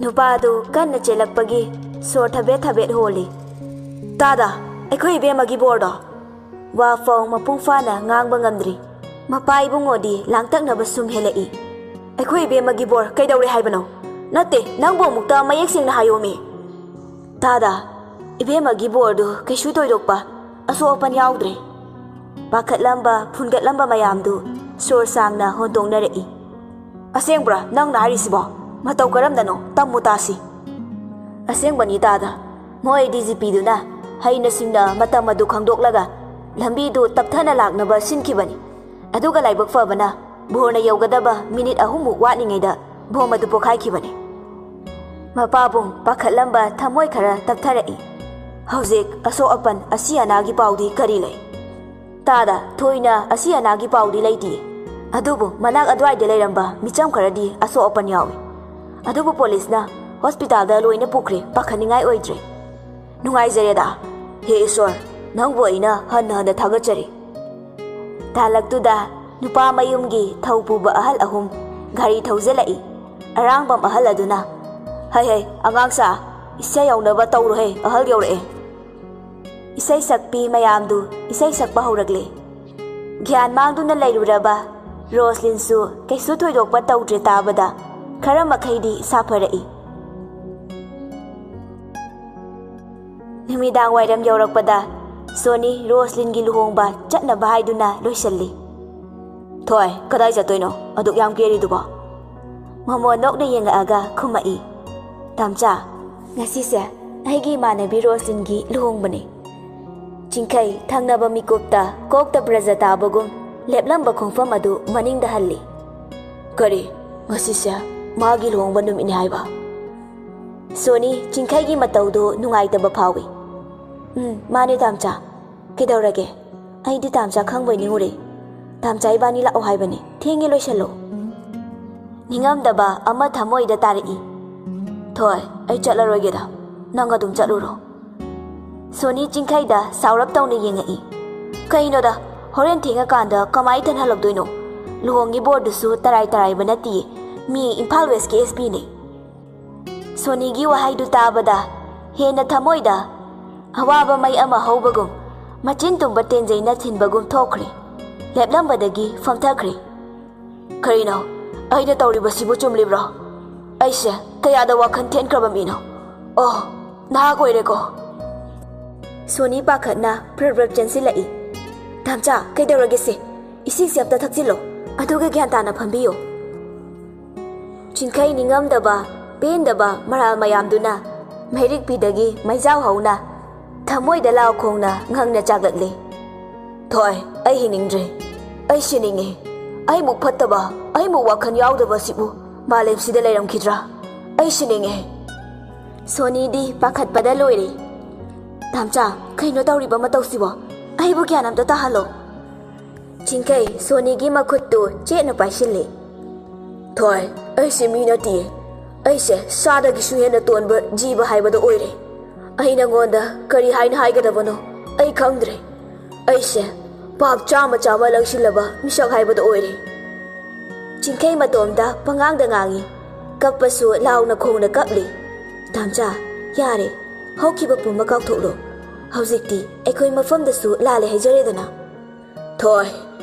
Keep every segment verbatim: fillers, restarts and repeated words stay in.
ꯅꯨꯄꯥꯗꯨ ꯀꯟꯅ ꯆꯦꯜꯂꯛꯄꯒꯤ ꯁꯣꯔ ꯊꯕꯦꯠ ꯊꯕꯦꯠ ꯍꯣꯜꯂꯤ꯫ "ꯇꯥꯗ, ꯑꯩꯈꯣꯏ ꯏꯕꯦꯝꯃꯒꯤ ꯕꯣꯔꯗꯣ!" ꯋꯥꯐꯥꯎ ꯃꯄꯨꯡ ꯐꯥꯅ ꯉꯥꯡꯕ ꯉꯝꯗ꯭ꯔꯤ꯫ ꯃꯄꯥ ꯏꯕꯨꯡꯉꯣꯗꯤ ꯂꯥꯡꯇꯛꯅꯕ ꯁꯨꯝ ꯍꯦꯜꯂꯛꯏ꯫ "ꯑꯩꯈꯣꯏ ꯏꯕꯦꯝꯃꯒꯤ ꯕꯣꯔ ꯀꯩꯗꯧꯔꯦ ꯍꯥꯏꯕꯅꯣ? ꯅꯠꯇꯦ, ꯅꯪꯕꯨ ꯑꯃꯨꯛꯇ ꯃꯌꯦꯛ ꯁꯦꯡꯅ ꯍꯥꯏꯌꯣꯃꯤ!" "ꯇꯥꯗ, ꯏꯕꯦꯝꯃꯒꯤ ꯕꯣꯔꯗꯨ ꯀꯩꯁꯨ ꯊꯣꯏꯗꯣꯛꯄ ꯑꯁꯣꯛ ꯑꯄꯟ ꯌꯥꯎꯗ꯭ꯔꯦ꯫" ꯄꯥꯈꯠꯂꯝꯕ, ꯐꯨꯟꯒꯠꯂꯝꯕ ꯃꯌꯥꯝꯗꯨ ꯁꯣꯔ ꯁꯥꯡꯅ ꯍꯣꯟꯗꯣꯛꯅꯔꯛꯏ꯫ "ꯑꯁꯦꯡꯕ꯭ꯔꯥ ꯅꯪꯅ ꯍꯥꯏꯔꯤꯁꯤꯕꯣ? ꯃꯇꯧ ꯀꯔꯝꯅꯅꯣ? ꯇꯝꯃꯨ ꯇꯥꯁꯤ꯫" "ꯑꯁꯦꯡꯕꯅꯤ ꯇꯥꯗ꯫ ꯃꯣꯏ ꯗꯤ ꯖꯤ ꯄꯤꯗꯨꯅ ꯍꯩꯅ ꯁꯤꯡꯅ ꯃꯇꯝ ꯑꯗꯨ ꯈꯪꯗꯣꯛꯂꯒ ꯂꯝꯕꯤꯗꯨ ꯇꯞꯊꯅ ꯂꯥꯛꯅꯕ ꯁꯤꯟꯈꯤꯕꯅꯤ꯫ ꯑꯗꯨꯒ ꯂꯥꯏꯕꯛ ꯐꯕꯅ ꯕꯣꯔꯅ ꯌꯧꯒꯗꯕ ꯃꯤꯅꯤꯠ ꯑꯍꯨꯝꯃꯨꯛ ꯋꯥꯠꯂꯤꯉꯩꯗ ꯕꯣꯝ ꯑꯗꯨ ꯄꯣꯈꯥꯏꯈꯤꯕꯅꯤ꯫" ꯃꯄꯥꯕꯨꯡ ꯄꯥꯈꯠꯂꯝꯕ ꯊꯃꯣꯏ ꯈꯔ ꯇꯞꯊꯔꯛꯏ꯫ ꯍꯧꯖꯤꯛ ꯑꯁꯣꯛ ꯑꯄꯟ, ꯑꯁꯤ ꯑꯅꯥꯒꯤ ꯄꯥꯎꯗꯤ ꯀꯔꯤ ꯂꯩ? "ꯇꯥꯗ, ꯊꯣꯏꯅ ꯑꯁꯤ ꯑꯅꯥꯒꯤ ꯄꯥꯎꯗꯤ ꯂꯩꯇꯦ꯫ ꯑꯗꯨꯕꯨ ꯃꯅꯥꯛ ꯑꯗꯨꯋꯥꯏꯗ ꯂꯩꯔꯝꯕ ꯃꯤꯆꯝ ꯈꯔꯗꯤ ꯑꯁꯣꯛ ꯑꯄꯟ ꯌꯥꯎꯏ꯫ ꯑꯗꯨꯕꯨ ꯄꯨꯂꯤꯁꯅ ꯍꯣꯁꯄꯤꯇꯥꯜꯗ ꯂꯣꯏꯅ ꯄꯨꯈ꯭ꯔꯦ, ꯄꯥꯈꯠꯅꯤꯡꯉꯥꯏ ꯑꯣꯏꯗ꯭ꯔꯦ꯫" "ꯅꯨꯡꯉꯥꯏꯖꯔꯦꯗ꯫ ꯍꯦ ꯏꯁꯣꯔ, ꯅꯪꯕꯨ ꯑꯩꯅ ꯍꯟꯅ ꯍꯟꯅ ꯊꯥꯒꯠꯆꯔꯤ꯫" ꯇꯥꯂꯛꯇꯨꯗ ꯅꯨꯄꯥ ꯃꯌꯨꯝꯒꯤ ꯊꯧ ꯄꯨꯕ ꯑꯍꯜ ꯑꯍꯨꯝ ꯒꯥꯔꯤ ꯊꯧꯖꯤꯜꯂꯛꯏ꯫ ꯑꯔꯥꯡꯕꯝ ꯑꯍꯜ ꯑꯗꯨꯅ, "ꯍꯩ ꯍꯩ, ꯑꯉꯥꯡꯁꯥ, ꯏꯁꯩ ꯌꯧꯅꯕ ꯇꯧꯔꯨꯍꯦ, ꯑꯍꯜ ꯌꯧꯔꯛꯑꯦ꯫" ꯏꯁꯩ ꯁꯛꯄꯤ ꯃꯌꯥꯝꯗꯨ ꯏꯁꯩ ꯁꯛꯄ ꯍꯧꯔꯛꯂꯦ꯫ ꯒ꯭ꯌꯥꯟ ꯃꯥꯡꯗꯨꯅ ꯂꯩꯔꯨꯔꯕ ꯔꯣꯁꯂꯤꯟꯁꯨ ꯀꯩꯁꯨ ꯊꯣꯏꯗꯣꯛꯄ ꯇꯧꯗ꯭ꯔꯦ ꯇꯥꯕꯗ ꯈꯔ ꯃꯈꯩꯗꯤ ꯁꯥꯐꯔꯛꯏ꯫ ꯅꯨꯃꯤꯗꯥꯡ ꯋꯥꯏꯔꯝ ꯌꯧꯔꯛꯄꯗ ꯁꯣꯅꯤ ꯔꯣꯁꯂꯤꯟꯒꯤ ꯂꯨꯍꯣꯡꯕ ꯆꯠꯅꯕ ꯍꯥꯏꯗꯨꯅ ꯂꯣꯏꯁꯤꯜꯂꯤ꯫ "ꯊꯣꯏ, ꯀꯗꯥꯏ ꯆꯠꯇꯣꯏꯅꯣ ꯑꯗꯨꯛ ꯌꯥꯝ ꯀꯦꯔꯤꯗꯨꯕꯣ?" ꯃꯣꯃꯣ ꯅꯣꯛꯅ ꯌꯦꯡꯉꯛꯑꯒ ꯈꯨꯝꯃꯛꯏ꯫ "ꯇꯥꯝꯆꯥ, ꯉꯁꯤꯁꯦ ꯑꯩꯒꯤ ꯏꯃꯥꯟꯅꯕꯤ ꯔꯣꯁꯂꯤꯟꯒꯤ ꯂꯨꯍꯣꯡꯕꯅꯦ꯫" ꯆꯤꯡꯈꯩ ꯊꯪꯅꯕ ꯃꯤꯀꯨꯞꯇ ꯀꯣꯛꯇ ꯕ꯭ꯔꯖ ꯇꯥꯕꯒꯨꯝ ꯂꯦꯞꯂꯝꯕ ꯈꯣꯡꯐꯝ ꯑꯗꯨ ꯃꯅꯤꯡꯗ ꯍꯜꯂꯤ꯫ "ꯀꯔꯤ, ꯉꯁꯤꯁꯦ ꯃꯥꯒꯤ ꯂꯨꯍꯣꯡꯕ ꯅꯨꯃꯤꯠꯅꯤ ꯍꯥꯏꯕ?" ꯁꯣꯅꯤ ꯆꯤꯡꯈꯩꯒꯤ ꯃꯇꯧꯗꯨ ꯅꯨꯡꯉꯥꯏꯇꯕ ꯐꯥꯎꯏ꯫ "ꯎꯝ, ꯃꯥꯅꯦ ꯇꯥꯝꯆꯥ꯫ ꯀꯩꯗꯧꯔꯒꯦ? ꯑꯩꯗꯤ ꯇꯥꯝꯆꯥ ꯈꯪꯕꯣꯏ ꯅꯤꯡꯉꯨꯔꯦ꯫ ꯇꯥꯝꯆꯥ ꯏꯕꯥꯅꯤ ꯂꯥꯛꯑꯣ ꯍꯥꯏꯕꯅꯤ꯫ ꯊꯦꯡꯉꯦ, ꯂꯣꯏꯁꯜꯂꯣ꯫" ꯅꯤꯡꯉꯝꯗꯕ ꯑꯃ ꯊꯃꯣꯏꯗ ꯇꯥꯔꯛꯏ꯫ "ꯊꯣꯏ, ꯑꯩ ꯆꯠꯂꯔꯣꯏꯒꯦꯗ꯫ ꯅꯪ ꯑꯗꯨꯝ ꯆꯠꯂꯨꯔꯣ꯫" ꯁꯣꯅꯤ ꯆꯤꯡꯈꯩꯗ ꯁꯥꯎꯔꯞ ꯇꯧꯅ ꯌꯦꯡꯉꯛꯏ꯫ "ꯀꯩꯅꯣꯗ, ꯍꯣꯔꯦꯟ ꯊꯦꯡꯉꯀꯥꯟꯗ ꯀꯃꯥꯏ ꯏꯊꯟ ꯍꯜꯂꯛꯇꯣꯏꯅꯣ? ꯂꯨꯍꯣꯡꯉꯤ ꯕꯣꯔꯗꯨꯁꯨ ꯇꯔꯥꯏ ꯇꯔꯥꯏꯕ ꯅꯠꯇꯤꯌꯦ, ꯃꯤ ꯏꯝꯐꯥꯜ ꯋꯦꯁꯀꯤ ꯑꯦꯁ ꯄꯤꯅꯦ꯫" ꯁꯣꯅꯤꯒꯤ ꯋꯥꯍꯩꯗꯨ ꯇꯥꯕꯗ ꯍꯦꯟꯅ ꯊꯃꯣꯏꯗ ꯑꯋꯥꯕ ꯃꯩ ꯑꯃ ꯍꯧꯕꯒꯨꯝ, ꯃꯆꯤꯟ ꯇꯨꯝꯕ ꯇꯦꯟꯖꯩꯅ ꯊꯤꯟꯕꯒꯨꯝ ꯊꯣꯛꯈ꯭ꯔꯦ꯫ ꯂꯦꯞꯂꯝꯕꯗꯒꯤ ꯐꯝꯊꯈ꯭ꯔꯦ꯫ "ꯀꯔꯤꯅꯣ? ꯑꯩꯅ ꯇꯧꯔꯤꯕꯁꯤꯕꯨ ꯆꯨꯝꯂꯤꯕ꯭ꯔꯣ? ꯑꯩꯁꯦ ꯀꯌꯥꯗ ꯋꯥꯈꯜ ꯊꯦꯟꯈ꯭ꯔꯕ ꯃꯤꯅꯣ? ꯑꯣ, ꯅꯍꯥꯛ ꯑꯣꯏꯔꯦꯀꯣ?" ꯁꯣꯅꯤ ꯄꯥꯈꯠꯅ ꯄ꯭ꯔꯞ ꯄ꯭ꯔꯞ ꯆꯦꯟꯁꯤꯜꯂꯛꯏ꯫ "ꯇꯥꯝꯆꯥ, ꯀꯩꯗꯧꯔꯒꯦꯁꯦ? ꯏꯁꯤꯡꯁꯦ ꯑꯝꯇ ꯊꯛꯆꯤꯜꯂꯣ, ꯑꯗꯨꯒ ꯒ꯭ꯌꯥꯟ ꯇꯥꯅ ꯐꯝꯕꯤꯌꯣ꯫" ꯆꯤꯡꯈꯩ ꯅꯤꯡꯉꯝꯗꯕ, ꯄꯦꯟꯗꯕ ꯃꯔꯥꯜ ꯃꯌꯥꯝꯗꯨꯅ ꯃꯩꯔꯤꯛꯄꯤꯗꯒꯤ ꯃꯩꯖꯥꯎ ꯍꯧꯅ ꯊꯃꯣꯏꯗ ꯂꯥꯎ ꯈꯣꯡꯅ ꯉꯪꯅ ꯆꯥꯛꯂꯛꯂꯤ꯫ "ꯊꯣꯏ, ꯑꯩ ꯍꯤꯡꯅꯤꯡꯗ꯭ꯔꯦ꯫ ꯑꯩ ꯁꯤꯅꯤꯡꯉꯦ꯫ ꯑꯩꯃꯨꯛ ꯐꯠꯇꯕ, ꯑꯩꯃꯨꯛ ꯋꯥꯈꯜ ꯌꯥꯎꯗꯕ ꯑꯁꯤꯕꯨ ꯃꯥꯂꯦꯝꯁꯤꯗ ꯂꯩꯔꯝꯈꯤꯗ꯭ꯔꯥ? ꯑꯩ ꯁꯤꯅꯤꯡꯉꯦ꯫" ꯁꯣꯅꯤꯗꯤ ꯄꯥꯈꯠꯄꯗ ꯂꯣꯏꯔꯦ꯫ "ꯇꯥꯝꯆꯥ, ꯀꯩꯅꯣ ꯇꯧꯔꯤꯕ ꯃꯇꯧꯁꯤꯕꯣ? ꯑꯩꯕꯨ ꯒ꯭ꯌꯥꯟ ꯑꯝꯇ ꯇꯥꯍꯜꯂꯣ꯫" ꯆꯤꯡꯈꯩ ꯁꯣꯅꯤꯒꯤ ꯃꯈꯨꯠꯇꯨ ꯆꯦꯠꯅ ꯄꯥꯏꯁꯤꯜꯂꯤ꯫ "ꯊꯣꯏ, ꯑꯩꯁꯦ ꯃꯤ ꯅꯠꯇꯤꯌꯦ꯫ ꯑꯩꯁꯦ ꯁꯥꯗꯒꯤꯁꯨ ꯍꯦꯟꯅ ꯇꯣꯟꯕ ꯖꯤꯕ ꯍꯥꯏꯕꯗꯣ ꯑꯣꯏꯔꯦ꯫ ꯑꯩ ꯅꯉꯣꯟꯗ ꯀꯔꯤ ꯍꯥꯏꯅ ꯍꯥꯏꯒꯗꯕꯅꯣ ꯑꯩ ꯈꯪꯗ꯭ꯔꯦ꯫ ꯑꯩꯁꯦ ꯄꯥꯞ ꯆꯥꯝꯃ ꯆꯥꯝꯃ ꯂꯪꯁꯤꯜꯂꯕ ꯃꯤꯁꯛ ꯍꯥꯏꯕꯗꯣ ꯑꯣꯏꯔꯦ꯫" ꯆꯤꯡꯈꯩ ꯃꯇꯣꯝꯗ ꯄꯉꯥꯡꯗ ꯉꯥꯡꯏ꯫ ꯀꯞꯄꯁꯨ ꯂꯥꯎꯅ ꯈꯣꯡꯅ ꯀꯞꯂꯤ꯫ "ꯇꯥꯝꯆꯥ, ꯌꯥꯔꯦ꯫ ꯍꯧꯈꯤꯕ ꯄꯨꯝꯕ ꯀꯥꯎꯊꯣꯛꯂꯣ꯫ ꯍꯧꯖꯤꯛꯇꯤ ꯑꯩꯈꯣꯏ ꯃꯐꯝꯗꯁꯨ ꯂꯥꯜꯂꯦ ꯍꯥꯏꯖꯔꯦꯗꯅ꯫" "ꯊꯣꯏ,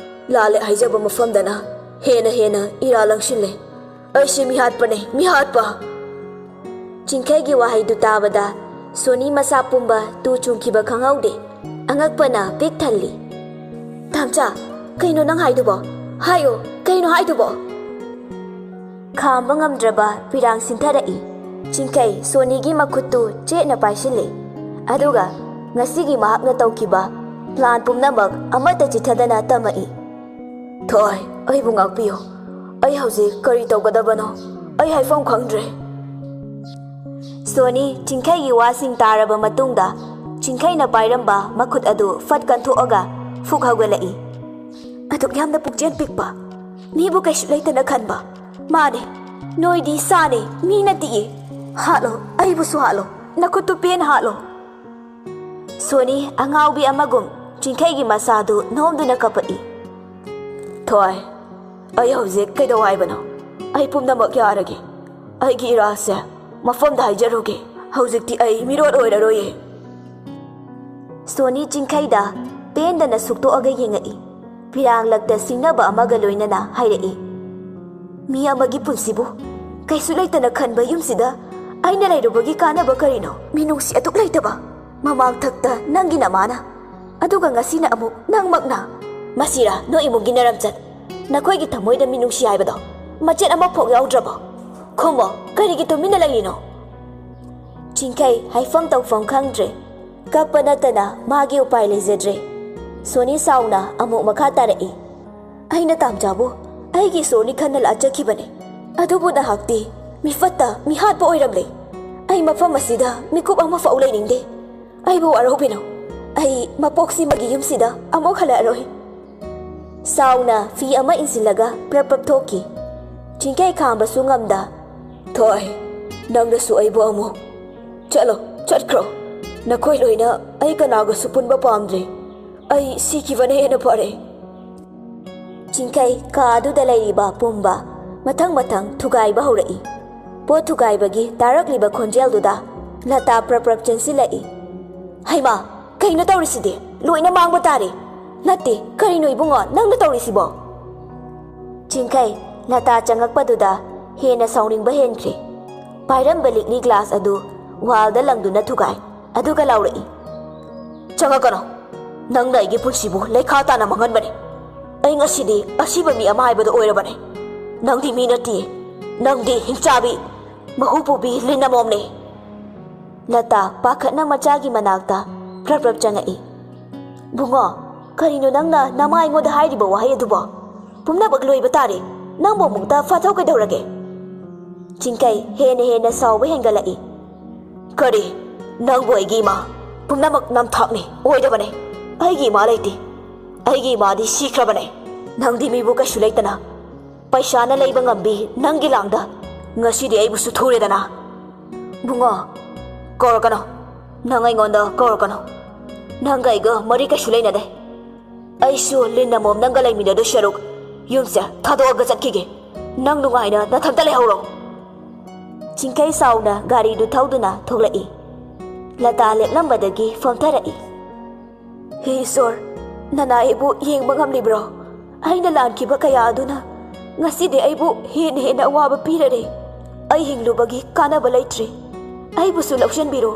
ꯂꯥꯜꯂꯦ ꯍꯥꯏꯖꯕ ꯃꯐꯝꯗꯅ ꯍꯦꯟꯅ ꯍꯦꯟꯅ ꯏꯔꯥ ꯂꯪꯁꯤꯜꯂꯦ꯫ ꯑꯩꯁꯦ ꯃꯤꯍꯥꯠꯄꯅꯦ, ꯃꯤꯍꯥꯠꯄ!" ꯆꯤꯡꯈꯩꯒꯤ ꯋꯥꯍꯩꯗꯨ ꯇꯥꯕꯗ ꯁꯣꯅꯤ ꯃꯁꯥ ꯄꯨꯝꯕ ꯇꯨ ꯆꯨꯡꯈꯤꯕ ꯈꯪꯍꯧꯗꯦ꯫ ꯑꯉꯛꯄꯅ ꯄꯤꯛ ꯊꯜꯂꯤ꯫ "ꯇꯥꯝꯆꯥ, ꯀꯩꯅꯣ ꯅꯪ ꯍꯥꯏꯗꯨꯕꯣ? ꯍꯥꯏꯌꯣ, ꯀꯩꯅꯣ ꯍꯥꯏꯗꯨꯕꯣ?" ꯈꯥꯝꯕ ꯉꯝꯗ꯭ꯔꯕ ꯄꯤꯔꯥꯡ ꯁꯤꯟꯊꯔꯛꯏ꯫ ꯆꯤꯡꯈꯩ ꯁꯣꯅꯤꯒꯤ ꯃꯈꯨꯠꯇꯨ ꯆꯦꯠꯅ ꯄꯥꯏꯁꯤꯜꯂꯤ꯫ ꯑꯗꯨꯒ ꯉꯁꯤꯒꯤ ꯃꯍꯥꯛꯅ ꯇꯧꯈꯤꯕ ꯄ꯭ꯂꯥꯟ ꯄꯨꯝꯅꯃꯛ ꯑꯃꯠꯇ ꯆꯤꯠꯊꯗꯅ ꯇꯝꯃꯛꯏ꯫ "ꯊꯣꯏ, ꯑꯩꯕꯨ ꯉꯥꯛꯄꯤꯌꯨ꯫ ꯑꯩ ꯍꯧꯖꯤꯛ ꯀꯔꯤ ꯇꯧꯒꯗꯕꯅꯣ ꯑꯩ ꯍꯥꯏꯐꯝ ꯈꯪꯗ꯭ꯔꯦ꯫" ꯁꯣꯅꯤ ꯆꯤꯡꯈꯩꯒꯤ ꯋꯥꯁꯤꯡ ꯇꯥꯔꯕ ꯃꯇꯨꯡꯗ ꯆꯤꯡꯈꯩꯅ ꯄꯥꯏꯔꯝꯕ ꯃꯈꯨꯠ ꯑꯗꯨ ꯐꯠ ꯀꯟꯊꯣꯛꯑꯒ ꯐꯨꯛ ꯍꯧꯒꯠꯂꯛꯏ꯫ "ꯑꯗꯨꯛ ꯌꯥꯝꯅ ꯄꯨꯛꯆꯦꯜ ꯄꯤꯛꯄ ꯃꯤꯕꯨ ꯀꯩꯁꯨ ꯂꯩꯇꯅ ꯈꯟꯕ꯫ ꯃꯥꯅꯦ, ꯅꯣꯏꯗꯤ ꯁꯥꯅꯦ, ꯃꯤ ꯅꯠꯇꯤꯌꯦ꯫ ꯍꯥꯠꯂꯣ, ꯑꯩꯕꯨꯁꯨ ꯍꯥꯠꯂꯣ, ꯅꯈꯨꯠꯇꯨ ꯄꯦꯟꯅ ꯍꯥꯠꯂꯣ꯫" ꯁꯣꯅꯤ ꯑꯉꯥꯎꯕꯤ ꯑꯃꯒꯨꯝ ꯆꯤꯡꯈꯩꯒꯤ ꯃꯁꯥꯗꯨ ꯅꯣꯝꯗꯨꯅ ꯀꯞꯄꯛꯏ꯫ "ꯊꯣꯏ, ꯑꯩ ꯍꯧꯖꯤꯛ ꯀꯩꯗꯧ ꯍꯥꯏꯕꯅꯣ? ꯑꯩ ꯄꯨꯝꯅꯃꯛ ꯌꯥꯔꯒꯦ꯫ ꯑꯩꯒꯤ ꯏꯔꯥꯁꯦ ꯃꯐꯝꯗ ꯍꯥꯏꯖꯔꯨꯒꯦ꯫ ꯍꯧꯖꯤꯛꯇꯤ ꯑꯩ ꯃꯤꯔꯣꯠ ꯑꯣꯏꯔꯔꯣꯏꯌꯦ꯫ ꯁꯣꯅꯤ ꯆꯤꯡꯈꯩꯗ ꯄꯦꯟꯗꯅ ꯁꯨꯛꯇꯣꯛꯑꯒ ꯌꯦꯡꯉꯛꯏ꯫ ꯐꯤꯔꯥꯡꯂꯛꯇ ꯁꯤꯡꯅꯕ ꯑꯃꯒ ꯂꯣꯏꯅꯅ ꯍꯥꯏꯔꯛꯏ, "ꯃꯤ ꯑꯃꯒꯤ ꯄꯨꯟꯁꯤꯕꯨ ꯀꯩꯁꯨ ꯂꯩꯇꯅ ꯈꯟꯕ ꯌꯨꯝꯁꯤꯗ ꯑꯩꯅ ꯂꯩꯔꯨꯕꯒꯤ ꯀꯥꯟꯅꯕ ꯀꯔꯤꯅꯣ? ꯃꯤꯅꯨꯡꯁꯤ ꯑꯗꯨꯛ ꯂꯩꯇꯕ꯫ ꯃꯃꯥꯡꯊꯛꯇ ꯅꯪꯒꯤ ꯅꯃꯥꯅ, ꯑꯗꯨꯒ ꯉꯁꯤꯅ ꯑꯃꯨꯛ ꯅꯪꯃꯛꯅ꯫ ꯃꯁꯤꯔꯥ ꯅꯣꯏ ꯏꯃꯨꯡꯒꯤ ꯅꯔꯝꯆꯠ? ꯅꯈꯣꯏꯒꯤ ꯊꯃꯣꯏꯗ ꯃꯤꯅꯨꯡꯁꯤ ꯍꯥꯏꯕꯗꯣ ꯃꯆꯦꯠ ꯑꯃꯐꯥꯎ ꯌꯥꯎꯗ꯭ꯔꯕꯣ? ꯈꯨꯝꯃꯣ, ꯀꯔꯤꯒꯤ ꯇꯨꯃꯤꯟꯅ ꯂꯩꯔꯤꯅꯣ?" ꯆꯤꯡꯈꯩ ꯍꯥꯏꯐꯝ ꯇꯧꯐꯝ ꯈꯪꯗ꯭ꯔꯦ꯫ ꯀꯞꯄ ꯅꯠꯇꯅ ꯃꯥꯒꯤ ꯎꯄꯥꯏ ꯂꯩꯖꯗ꯭ꯔꯦ꯫ ꯁꯣꯅꯤ ꯁꯥꯎꯅ ꯑꯃꯨꯛ ꯃꯈꯥ ꯇꯥꯔꯛꯏ, "ꯑꯩꯅ ꯇꯥꯝꯆꯥꯕꯨ ꯑꯩꯒꯤ ꯏꯁꯣꯔꯅꯤ ꯈꯟꯅ ꯂꯥꯠꯆꯈꯤꯕꯅꯤ꯫ ꯑꯗꯨꯕꯨ ꯅꯍꯥꯛꯇꯤ ꯃꯤꯐꯠꯇ ꯃꯤꯍꯥꯠꯄ ꯑꯣꯏꯔꯝꯂꯦ꯫ ꯑꯩ ꯃꯐꯝ ꯑꯁꯤꯗ ꯃꯤꯀꯨꯞ ꯑꯃꯐꯥꯎ ꯂꯩꯅꯤꯡꯗꯦ꯫ ꯑꯩꯕꯨ ꯋꯥꯔꯧꯕꯤꯅꯨ꯫ ꯑꯩ ꯃꯄꯣꯛꯁꯤꯃꯒꯤ ꯌꯨꯝꯁꯤꯗ ꯑꯃꯨꯛ ꯍꯜꯂꯛꯑꯔꯣꯏ꯫" ꯁꯥꯎꯅ ꯐꯤ ꯑꯃ ꯏꯟꯁꯤꯜꯂꯒ ꯄ꯭ꯔꯞ ꯄ꯭ꯔꯞ ꯊꯣꯛꯈꯤ꯫ ꯆꯤꯡꯈꯩ ꯈꯥꯝꯕꯁꯨ ꯉꯝꯗ, "ꯊꯣꯏ, ꯅꯪꯅꯁꯨ ꯑꯩꯕꯨ ꯑꯃꯨꯛ꯫ ꯆꯠꯂꯣ, ꯆꯠꯈ꯭ꯔꯣ꯫ ꯅꯈꯣꯏ ꯂꯣꯏꯅ ꯑꯩ ꯀꯅꯥꯒꯁꯨ ꯄꯨꯟꯕ ꯄꯥꯝꯗ꯭ꯔꯦ꯫ ꯑꯩ ꯁꯤꯈꯤꯕꯅ ꯍꯦꯟꯅ ꯐꯔꯦ꯫" ꯆꯤꯡꯈꯩ ꯀꯥ ꯑꯗꯨꯗ ꯂꯩꯔꯤꯕ ꯄꯨꯝꯕ ꯃꯊꯪ ꯃꯊꯪ ꯊꯨꯒꯥꯏꯕ ꯍꯧꯔꯛꯏ꯫ ꯄꯣꯠ ꯊꯨꯒꯥꯏꯕꯒꯤ ꯇꯥꯔꯛꯂꯤꯕ ꯈꯣꯟꯖꯦꯜꯗꯨꯗ ꯂꯇꯥ ꯄ꯭ꯔꯞ ꯄ꯭ꯔꯞ ꯆꯦꯟꯁꯤꯜꯂꯛꯏ꯫ "ꯍꯩꯃꯥ, ꯀꯩꯅꯣ ꯇꯧꯔꯤꯁꯤꯗꯤ? ꯂꯣꯏꯅ ꯃꯥꯡꯕ ꯇꯥꯔꯦ꯫ ꯅꯠꯇꯦ, ꯀꯔꯤꯅꯣ ꯏꯕꯨꯡꯉꯣ ꯅꯪꯅ ꯇꯧꯔꯤꯁꯤꯕꯣ?" ꯆꯤꯡꯈꯩ ꯂꯇꯥ ꯆꯪꯉꯛꯄꯗꯨꯗ ꯍꯦꯟꯅ ꯁꯥꯎꯅꯤꯡꯕ ꯍꯦꯟꯈ꯭ꯔꯦ꯫ ꯄꯥꯏꯔꯝꯕ ꯂꯤꯛꯂꯤ ꯒ꯭ꯂꯥꯁ ꯑꯗꯨ ꯋꯥꯜꯗ ꯂꯪꯗꯨꯅ ꯊꯨꯒꯥꯏ꯫ ꯑꯗꯨꯒ ꯂꯥꯎꯔꯛꯏ, "ꯆꯪꯉꯛꯀꯅꯨ꯫ ꯅꯪꯅ ꯑꯩꯒꯤ ꯄꯨꯟꯁꯤꯕꯨ ꯂꯩꯈꯥ ꯇꯥꯅ ꯃꯥꯡꯍꯟꯕꯅꯤ꯫ ꯑꯩ ꯉꯁꯤꯗꯤ ꯑꯁꯤꯕ ꯃꯤ ꯑꯃ ꯍꯥꯏꯕꯗꯣ ꯑꯣꯏꯔꯕꯅꯤ꯫ ꯅꯪꯗꯤ ꯃꯤ ꯅꯠꯇꯦ꯫ ꯅꯪꯗꯤ ꯍꯤꯡꯆꯥꯕꯤ, ꯃꯍꯨ ꯄꯨꯕꯤ ꯂꯤꯟ ꯑꯃꯣꯝꯅꯤ꯫" ꯂꯇꯥ ꯄꯥꯈꯠꯅ ꯃꯆꯥꯒꯤ ꯃꯅꯥꯛꯇ ꯄ꯭ꯔꯞ ꯄ꯭ꯔꯞ ꯆꯪꯉꯛꯏ꯫ "ꯕꯨꯡꯉꯣ, ꯀꯔꯤꯅꯣ ꯅꯪꯅ ꯅꯃꯥ ꯑꯩꯉꯣꯟꯗ ꯍꯥꯏꯔꯤꯕ ꯋꯥꯍꯩ ꯑꯗꯨꯕꯣ? ꯄꯨꯝꯅꯃꯛ ꯂꯣꯏꯕ ꯇꯥꯔꯦ꯫ ꯅꯪꯕꯨ ꯑꯃꯨꯛꯇ ꯐꯥꯊꯧ ꯀꯩꯗꯧꯔꯒꯦ?" ꯆꯤꯡꯈꯩ ꯍꯦꯟꯅ ꯍꯦꯟꯅ ꯁꯥꯎꯕ ꯍꯦꯟꯒꯠꯂꯛꯏ꯫ "ꯀꯔꯤ? ꯅꯪꯕꯨ ꯑꯩꯒꯤ ꯏꯃꯥ? ꯄꯨꯝꯅꯃꯛ ꯅꯝꯊꯥꯛꯅꯤ, ꯑꯣꯏꯗꯕꯅꯦ꯫ ꯑꯩꯒꯤ ꯏꯃꯥ ꯂꯩꯇꯦ꯫ ꯑꯩꯒꯤ ꯏꯃꯥꯗꯤ ꯁꯤꯈ꯭ꯔꯕꯅꯦ꯫ ꯅꯪꯗꯤ ꯃꯤꯕꯨ ꯀꯩꯁꯨ ꯂꯩꯇꯅ ꯄꯩꯁꯥꯅ ꯂꯩꯕ ꯉꯝꯕꯤ ꯅꯪꯒꯤ ꯂꯥꯡꯗ ꯉꯁꯤꯗꯤ ꯑꯩꯕꯨꯁꯨ ꯊꯨꯔꯦꯗꯅ꯫" "ꯕꯨꯡꯉꯣ, ꯀꯧꯔꯛꯀꯅꯣ꯫ ꯅꯪ ꯑꯩꯉꯣꯟꯗ ꯀꯧꯔꯛꯀꯅꯣ꯫ ꯅꯪꯒ ꯑꯩꯒ ꯃꯔꯤ ꯀꯩꯁꯨ ꯂꯩꯅꯗꯦ꯫ ꯑꯩꯁꯨ ꯂꯤꯟ ꯑꯃꯣꯝ ꯅꯪꯒ ꯂꯩꯃꯤꯟꯅꯗꯣꯏ ꯁꯔꯨꯛ ꯌꯨꯝꯁꯦ ꯊꯥꯗꯣꯛꯑꯒ ꯆꯠꯈꯤꯒꯦ꯫ ꯅꯪ ꯅꯨꯡꯉꯥꯏꯅ ꯅꯊꯟꯇ ꯂꯩꯍꯧꯔꯣ꯫" ꯆꯤꯡꯈꯩ ꯁꯥꯎꯅ ꯒꯥꯔꯤꯗꯨ ꯊꯧꯗꯨꯅ ꯊꯣꯛꯂꯛꯏ꯫ ꯂꯇꯥ ꯂꯦꯞꯂꯝꯕꯗꯒꯤ ꯐꯝꯊꯔꯛꯏ꯫ "ꯍꯦ ꯏꯁꯣꯔ, ꯅꯅꯥ ꯑꯩꯕꯨ ꯌꯦꯡꯕ ꯉꯝꯂꯤꯕ꯭ꯔꯣ? ꯑꯩꯅ ꯂꯥꯟꯈꯤꯕ ꯀꯌꯥ ꯑꯗꯨꯅ ꯉꯁꯤꯗꯤ ꯑꯩꯕꯨ ꯍꯦꯟꯅ ꯍꯦꯟꯅ ꯑꯋꯥꯕ ꯄꯤꯔꯔꯦ꯫ ꯑꯩ ꯍꯤꯡꯂꯨꯕꯒꯤ ꯀꯥꯟꯅꯕ ꯂꯩꯇ꯭ꯔꯦ꯫ ꯑꯩꯕꯨꯁꯨ ꯂꯧꯁꯤꯟꯕꯤꯔꯣ꯫"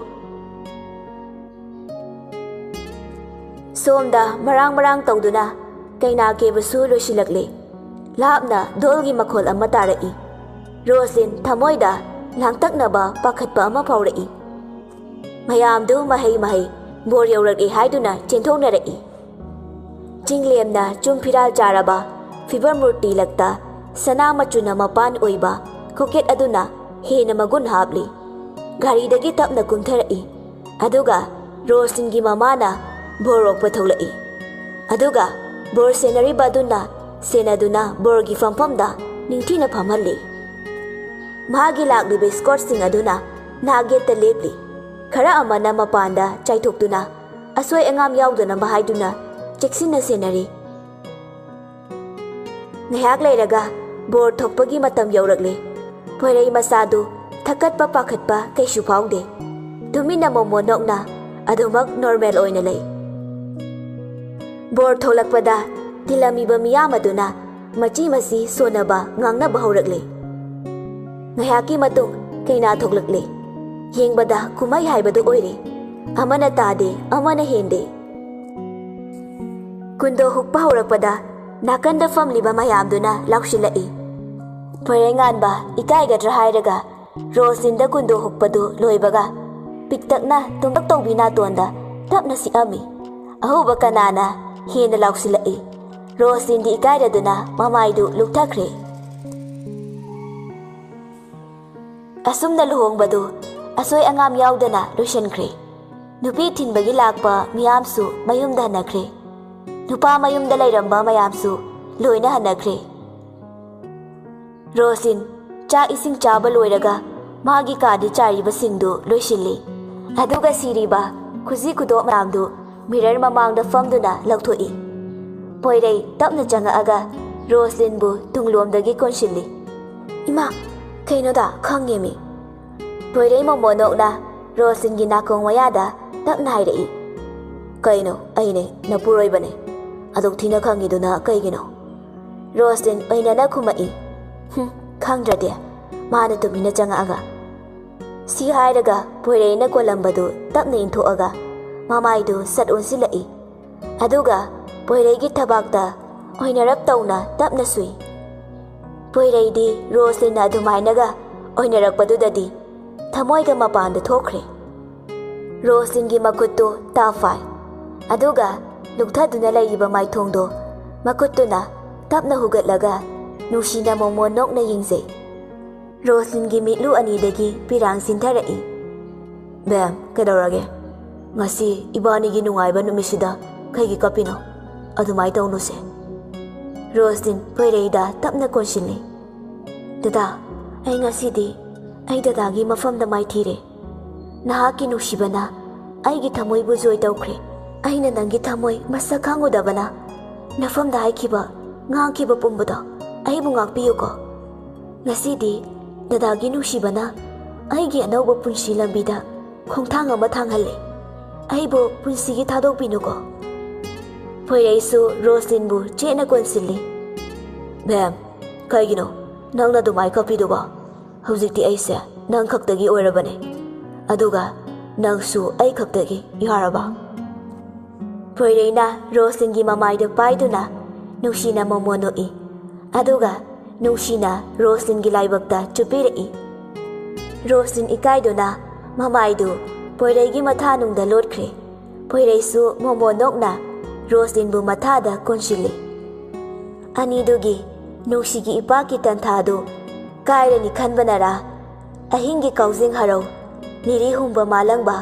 ꯁꯣꯝꯗ ꯃꯔꯥꯡ ꯃꯔꯥꯡ ꯇꯧꯗꯨꯅ ꯀꯩꯅꯥ ꯀꯦꯕꯁꯨ ꯂꯣꯏꯁꯤꯜꯂꯛꯂꯦ꯫ ꯂꯥꯞꯅ ꯙꯣꯜꯒꯤ ꯃꯈꯣꯜ ꯑꯃ ꯇꯥꯔꯛꯏ꯫ ꯔꯣꯁꯂꯤꯟ ꯊꯃꯣꯏꯗ ꯂꯥꯡꯇꯛꯅꯕ ꯄꯥꯈꯠꯄ ꯑꯃ ꯐꯥꯎꯔꯛꯏ꯫ ꯃꯌꯥꯝꯗꯨ ꯃꯍꯩ ꯃꯍꯩ ꯕꯣꯔ ꯌꯧꯔꯛꯂꯦ ꯍꯥꯏꯗꯨꯅ ꯆꯦꯟꯊꯣꯛꯅꯔꯛꯏ꯫ ꯆꯤꯡꯂꯦꯝꯅ ꯆꯨꯝ ꯐꯤꯔꯥꯜ ꯆꯥꯔꯕ ꯐꯤꯕꯝ ꯃꯨꯔꯇꯤ ꯂꯛꯇ ꯁꯅꯥ ꯃꯆꯨꯅ ꯃꯄꯥꯟ ꯑꯣꯏꯕ ꯀꯣꯀꯦꯠ ꯑꯗꯨꯅ ꯍꯦꯟꯅ ꯃꯒꯨꯟ ꯍꯥꯞꯂꯤ꯫ ꯒꯥꯔꯤꯗꯒꯤ ꯇꯞꯅ ꯀꯨꯝꯊꯔꯛꯏ꯫ ꯑꯗꯨꯒ ꯔꯣꯁꯂꯤꯟꯒꯤ ꯃꯃꯥꯅ ꯕꯣꯔ ꯑꯣꯛꯄ ꯊꯣꯛꯂꯛꯏ꯫ ꯑꯗꯨꯒ ꯕꯣꯔ ꯁꯦꯟꯅꯔꯤꯕ ꯑꯗꯨꯅ ꯁꯦꯟꯅꯗꯨꯅ ꯕꯣꯔꯒꯤ ꯐꯝꯐꯝꯗ ꯅꯤꯡꯊꯤꯅ ꯐꯝꯍꯜꯂꯤ꯫ ꯃꯍꯥꯛꯀꯤ ꯂꯥꯛꯂꯤꯕ ꯏꯁꯀꯣꯔꯠꯁꯤꯡ ꯑꯗꯨꯅ ꯅꯥꯛ ꯌꯦꯠꯇ ꯂꯦꯞꯂꯤ꯫ ꯈꯔ ꯑꯃꯅ ꯃꯄꯥꯟꯗ ꯆꯥꯏꯊꯣꯛꯇꯨꯅ ꯑꯁꯣꯏ ꯑꯉꯥꯝ ꯌꯥꯎꯗꯅꯕ ꯍꯥꯏꯗꯨꯅ ꯆꯦꯛꯁꯤꯟꯅ ꯁꯦꯟꯅꯔꯤ꯫ ꯉꯥꯏꯍꯥꯛ ꯂꯩꯔꯒ ꯕꯣꯔ ꯊꯣꯛꯄꯒꯤ ꯃꯇꯝ ꯌꯧꯔꯛꯂꯦ꯫ ꯄꯣꯏꯔꯩ ꯃꯆꯥꯗꯨ ꯊꯛꯀꯠꯄ ꯄꯥꯈꯠꯄ ꯀꯩꯁꯨ ꯐꯥꯎꯗꯦ꯫ ꯇꯨꯃꯤꯟꯅ ꯃꯣꯃꯣꯟ ꯅꯣꯛꯅ ꯑꯗꯨꯃꯛ ꯅꯣꯔꯃꯦꯜ ꯑꯣꯏꯅ ꯂꯩ꯫ ꯕꯣꯔ ꯊꯣꯛꯂꯛꯄꯗ ꯇꯤꯜꯂꯝꯃꯤꯕ ꯃꯤꯌꯥꯝ ꯑꯗꯨꯅ ꯃꯆꯤ ꯃꯆꯤ ꯁꯣꯟꯅꯕ ꯉꯥꯡꯅꯕ ꯍꯧꯔꯛꯂꯦ꯫ ꯉꯥꯏꯍꯥꯛꯀꯤ ꯃꯇꯨꯡ ꯀꯩꯅꯥ ꯊꯣꯛꯂꯛꯂꯦ꯫ ꯌꯦꯡꯕꯗ ꯀꯨꯝꯍꯩ ꯍꯥꯏꯕꯗꯨ ꯑꯣꯏꯔꯦ꯫ ꯑꯃꯅ ꯇꯥꯗꯦ, ꯑꯃꯅ ꯍꯦꯟꯗꯦ꯫ ꯀꯨꯟꯗꯣ ꯍꯨꯛꯄ ꯍꯧꯔꯛꯄꯗ ꯅꯥꯀꯟꯗ ꯐꯝꯂꯤꯕ ꯃꯌꯥꯝꯗꯨꯅ ꯂꯥꯎꯁꯤꯜꯂꯛꯏ꯫ ꯄꯣꯏꯔꯩꯉꯥꯟꯕ ꯏꯀꯥꯏꯒꯗ꯭ꯔꯥ ꯍꯥꯏꯔꯒ ꯔꯣꯁꯂꯤꯟꯗ ꯀꯨꯟꯗꯣ ꯍꯨꯛꯄꯗꯨ ꯂꯣꯏꯕꯒ ꯄꯤꯛꯇꯛꯅ ꯇꯣꯝꯇꯛ ꯇꯧꯕꯤ ꯅꯥꯇꯣꯟꯗ ꯇꯞꯅ ꯁꯤꯛꯑꯝꯃꯤ꯫ ꯑꯍꯧꯕ ꯀꯅꯥꯅ ꯍꯦꯟꯅ ꯂꯥꯎꯁꯤꯜꯂꯛꯏ꯫ ꯔꯣꯁꯂꯤꯟꯗꯤ ꯏꯀꯥꯏꯔꯗꯨꯅ ꯃꯃꯥꯏꯗꯨ ꯂꯨꯛꯊꯈ꯭ꯔꯦ꯫ ꯑꯁꯨꯝꯅ ꯂꯨꯍꯣꯡꯕꯗꯨ ꯑꯁꯣꯏ ꯑꯉꯥꯝ ꯌꯥꯎꯗꯅ ꯂꯣꯏꯁꯤꯟꯈ꯭ꯔꯦ꯫ ꯅꯨꯄꯤ ꯊꯤꯟꯕꯒꯤ ꯂꯥꯛꯄ ꯃꯤꯌꯥꯝꯁꯨ ꯃꯌꯨꯝꯗ ꯍꯟꯅꯈ꯭ꯔꯦ꯫ ꯅꯨꯄꯥ ꯃꯌꯨꯝꯗ ꯂꯩꯔꯝꯕ ꯃꯌꯥꯝꯁꯨ ꯂꯣꯏꯅ ꯍꯟꯅꯈ꯭ꯔꯦ꯫ ꯔꯣꯁꯂꯤꯟ ꯆꯥꯛ ꯏꯁꯤꯡ ꯆꯥꯕ ꯂꯣꯏꯔꯒ ꯃꯥꯒꯤ ꯀꯥꯗ ꯆꯥꯏꯔꯤꯕꯁꯤꯡꯗꯨ ꯂꯣꯏꯁꯤꯜꯂꯤ꯫ ꯑꯗꯨꯒ ꯁꯤꯔꯤꯕ ꯈꯨꯖꯤ ꯈꯨꯗꯣꯞ ꯃꯌꯥꯝꯗꯨ ꯃꯤꯔꯔ ꯃꯃꯥꯡꯗ ꯐꯝꯗꯨꯅ ꯂꯧꯊꯣꯛꯏ꯫ ꯄꯣꯏꯔꯩ ꯇꯞꯅ ꯆꯪꯉꯛꯑꯒ ꯔꯣꯁꯂꯤꯟꯕꯨ ꯇꯨꯡꯂꯣꯝꯗꯒꯤ ꯀꯣꯟꯁꯤꯜꯂꯤ꯫ "ꯏꯃꯥ, ꯀꯩꯅꯣꯗ ꯈꯪꯉꯦꯃꯤ, ꯄꯣꯏꯔꯩ ꯃꯣꯃꯣꯅꯣꯛꯅ ꯔꯣꯁꯂꯤꯟꯒꯤ ꯅꯥꯀꯣꯡ ꯃꯌꯥꯗ ꯇꯞꯅ ꯍꯥꯏꯔꯛꯏ꯫ "ꯀꯩꯅꯣ, ꯑꯩꯅꯦ, ꯅꯄꯨꯔꯣꯏꯕꯅꯦ꯫ ꯑꯗꯨꯛ ꯊꯤꯅ ꯈꯪꯉꯤꯗꯨꯅ ꯀꯩꯒꯤꯅꯣ?" ꯔꯣꯁꯂꯤꯟ ꯑꯣꯏꯅꯅ ꯈꯨꯝꯃꯛꯏ꯫ "ꯍꯨꯝ, ꯈꯪꯗ꯭ꯔꯗꯤ?" ꯃꯥꯅ ꯇꯨꯃꯤꯟꯅ ꯆꯪꯉꯛꯑꯒ꯫ ꯁꯤ ꯍꯥꯏꯔꯒ ꯄꯣꯏꯔꯩꯅ ꯀꯣꯜꯂꯝꯕꯗꯨ ꯇꯞꯅ ꯏꯟꯊꯣꯛꯑꯒ ꯃꯃꯥꯏꯗꯨ ꯁꯠ ꯑꯣꯟꯁꯤꯜꯂꯛꯏ꯫ ꯑꯗꯨꯒ ꯄꯣꯏꯔꯩꯒꯤ ꯊꯕꯥꯛꯇ ꯑꯣꯏꯅꯔꯞ ꯇꯧꯅ ꯇꯞꯅ ꯁꯨꯏ꯫ ꯄꯣꯏꯔꯩꯗꯤ ꯔꯣꯁꯂꯤꯟꯅ ꯑꯗꯨꯃꯥꯏꯅꯒ ꯑꯣꯏꯅꯔꯛꯄꯗꯨꯗꯗꯤ ꯊꯃꯣꯏꯒ ꯃꯄꯥꯟꯗ ꯊꯣꯛꯈ꯭ꯔꯦ꯫ ꯔꯣꯁꯂꯤꯟꯒꯤ ꯃꯈꯨꯠꯇꯨ ꯇꯥꯐꯥꯏ, ꯑꯗꯨꯒ ꯂꯨꯛꯊꯗꯨꯅ ꯂꯩꯔꯤꯕ ꯃꯥꯏꯊꯣꯡꯗꯣ ꯃꯈꯨꯠꯇꯨꯅ ꯇꯞꯅ ꯍꯨꯒꯠꯂꯒ ꯅꯨꯡꯁꯤꯅ ꯃꯣꯃꯣꯟ ꯅꯣꯛꯅ ꯌꯦꯡꯖꯩ꯫ ꯔꯣꯁꯂꯤꯟꯒꯤ ꯃꯤꯠꯂꯨ ꯑꯅꯤꯗꯒꯤ ꯄꯤꯔꯥꯡ ꯁꯤꯟꯊꯔꯛꯏ꯫ "ꯕꯦꯝ, ꯀꯩꯗꯧꯔꯒꯦ? ꯉꯁꯤ ꯏꯕꯥꯅꯤꯒꯤ ꯅꯨꯡꯉꯥꯏꯕ ꯅꯨꯃꯤꯠꯁꯤꯗ ꯀꯩꯒꯤ ꯀꯞꯄꯤꯅꯣ? ꯑꯗꯨꯃꯥꯏ ꯇꯧꯅꯨꯁꯦ꯫" ꯔꯣꯁꯂꯤꯟ ꯄꯣꯏꯔꯩꯗ ꯇꯞꯅ ꯀꯣꯟꯁꯤꯜꯂꯤ꯫ "ꯗꯗꯥ, ꯑꯩ ꯉꯁꯤꯗꯤ ꯑꯩ ꯗꯗꯥꯒꯤ ꯃꯐꯝꯗ ꯃꯥꯏꯊꯤꯔꯦ꯫ ꯅꯍꯥꯛꯀꯤ ꯅꯨꯡꯁꯤꯕꯅ ꯑꯩꯒꯤ ꯊꯃꯣꯏꯕꯨ ꯖꯣꯏ ꯇꯧꯈ꯭ꯔꯦ꯫ ꯑꯩꯅ ꯅꯪꯒꯤ ꯊꯃꯣꯏ ꯃꯁꯛ ꯈꯪꯉꯨꯗꯕꯅ ꯅꯐꯝꯗ ꯍꯥꯏꯈꯤꯕ, ꯉꯥꯡꯈꯤꯕ ꯄꯨꯝꯕꯗꯣ ꯑꯩꯕꯨ ꯉꯥꯛꯄꯤꯌꯨꯀꯣ꯫ ꯉꯁꯤꯗꯤ ꯗꯗꯥꯒꯤ ꯅꯨꯡꯁꯤꯕꯅ ꯑꯩꯒꯤ ꯑꯅꯧꯕ ꯄꯨꯟꯁꯤ ꯂꯝꯕꯤꯗ ꯈꯣꯡꯊꯥꯡ ꯑꯃ ꯊꯥꯡꯍꯜꯂꯦ꯫ ꯑꯩꯕꯨ ꯄꯨꯟꯁꯤꯒꯤ ꯊꯥꯗꯣꯛꯄꯤꯅꯨꯀꯣ꯫" ꯄꯣꯏꯔꯩꯁꯨ ꯔꯣꯁꯂꯤꯟꯕꯨ ꯆꯦꯠꯅ ꯀꯣꯟꯁꯤꯜꯂꯤ꯫ "ꯕꯦꯝ, ꯀꯩꯒꯤꯅꯣ ꯅꯪꯅ ꯑꯗꯨꯃꯥꯏ ꯀꯞꯄꯤꯗꯨꯕꯣ? ꯍꯧꯖꯤꯛꯇꯤ ꯑꯩꯁꯦ ꯅꯪ ꯈꯛꯇꯒꯤ ꯑꯣꯏꯔꯕꯅꯦ꯫ ꯑꯗꯨꯒ ꯅꯪꯁꯨ ꯑꯩ ꯈꯛꯇꯒꯤ ꯌꯥꯔꯕ?" ꯄꯣꯏꯔꯩꯅ ꯔꯣꯁꯂꯤꯟꯒꯤ ꯃꯃꯥꯏꯗꯨ ꯄꯥꯏꯗꯨꯅ ꯅꯨꯡꯁꯤꯅ ꯃꯣꯃꯣꯟ ꯅꯣꯛꯏ꯫ ꯑꯗꯨꯒ ꯅꯨꯡꯁꯤꯅ ꯔꯣꯁꯂꯤꯟꯒꯤ ꯂꯥꯏꯕꯛꯇ ꯆꯨꯞꯄꯤꯔꯛꯏ꯫ ꯔꯣꯁꯂꯤꯟ ꯏꯀꯥꯏꯗꯨꯅ ꯃꯃꯥꯏꯗꯨ ꯄꯣꯏꯔꯩꯒꯤ ꯃꯊꯥꯅꯨꯡꯗ ꯂꯣꯠꯈ꯭ꯔꯦ꯫ ꯄꯣꯏꯔꯩꯁꯨ ꯃꯣꯃꯣꯟ ꯅꯣꯛꯅ ꯔꯣꯁꯂꯤꯟꯕꯨ ꯃꯊꯥꯗ ꯀꯣꯟꯁꯤꯜꯂꯤ꯫ ꯑꯅꯤꯗꯨꯒꯤ ꯅꯨꯡꯁꯤꯒꯤ ꯏꯄꯥꯛꯀꯤ ꯇꯟꯊꯥꯗꯨ ꯀꯥꯏꯔꯅꯤ ꯈꯟꯕꯅꯔꯥ, ꯑꯍꯤꯡꯒꯤ ꯀꯥꯎꯖꯤꯡ ꯍꯔꯧ, ꯂꯤꯔꯤ ꯍꯨꯝꯕ ꯃꯥꯂꯪꯕ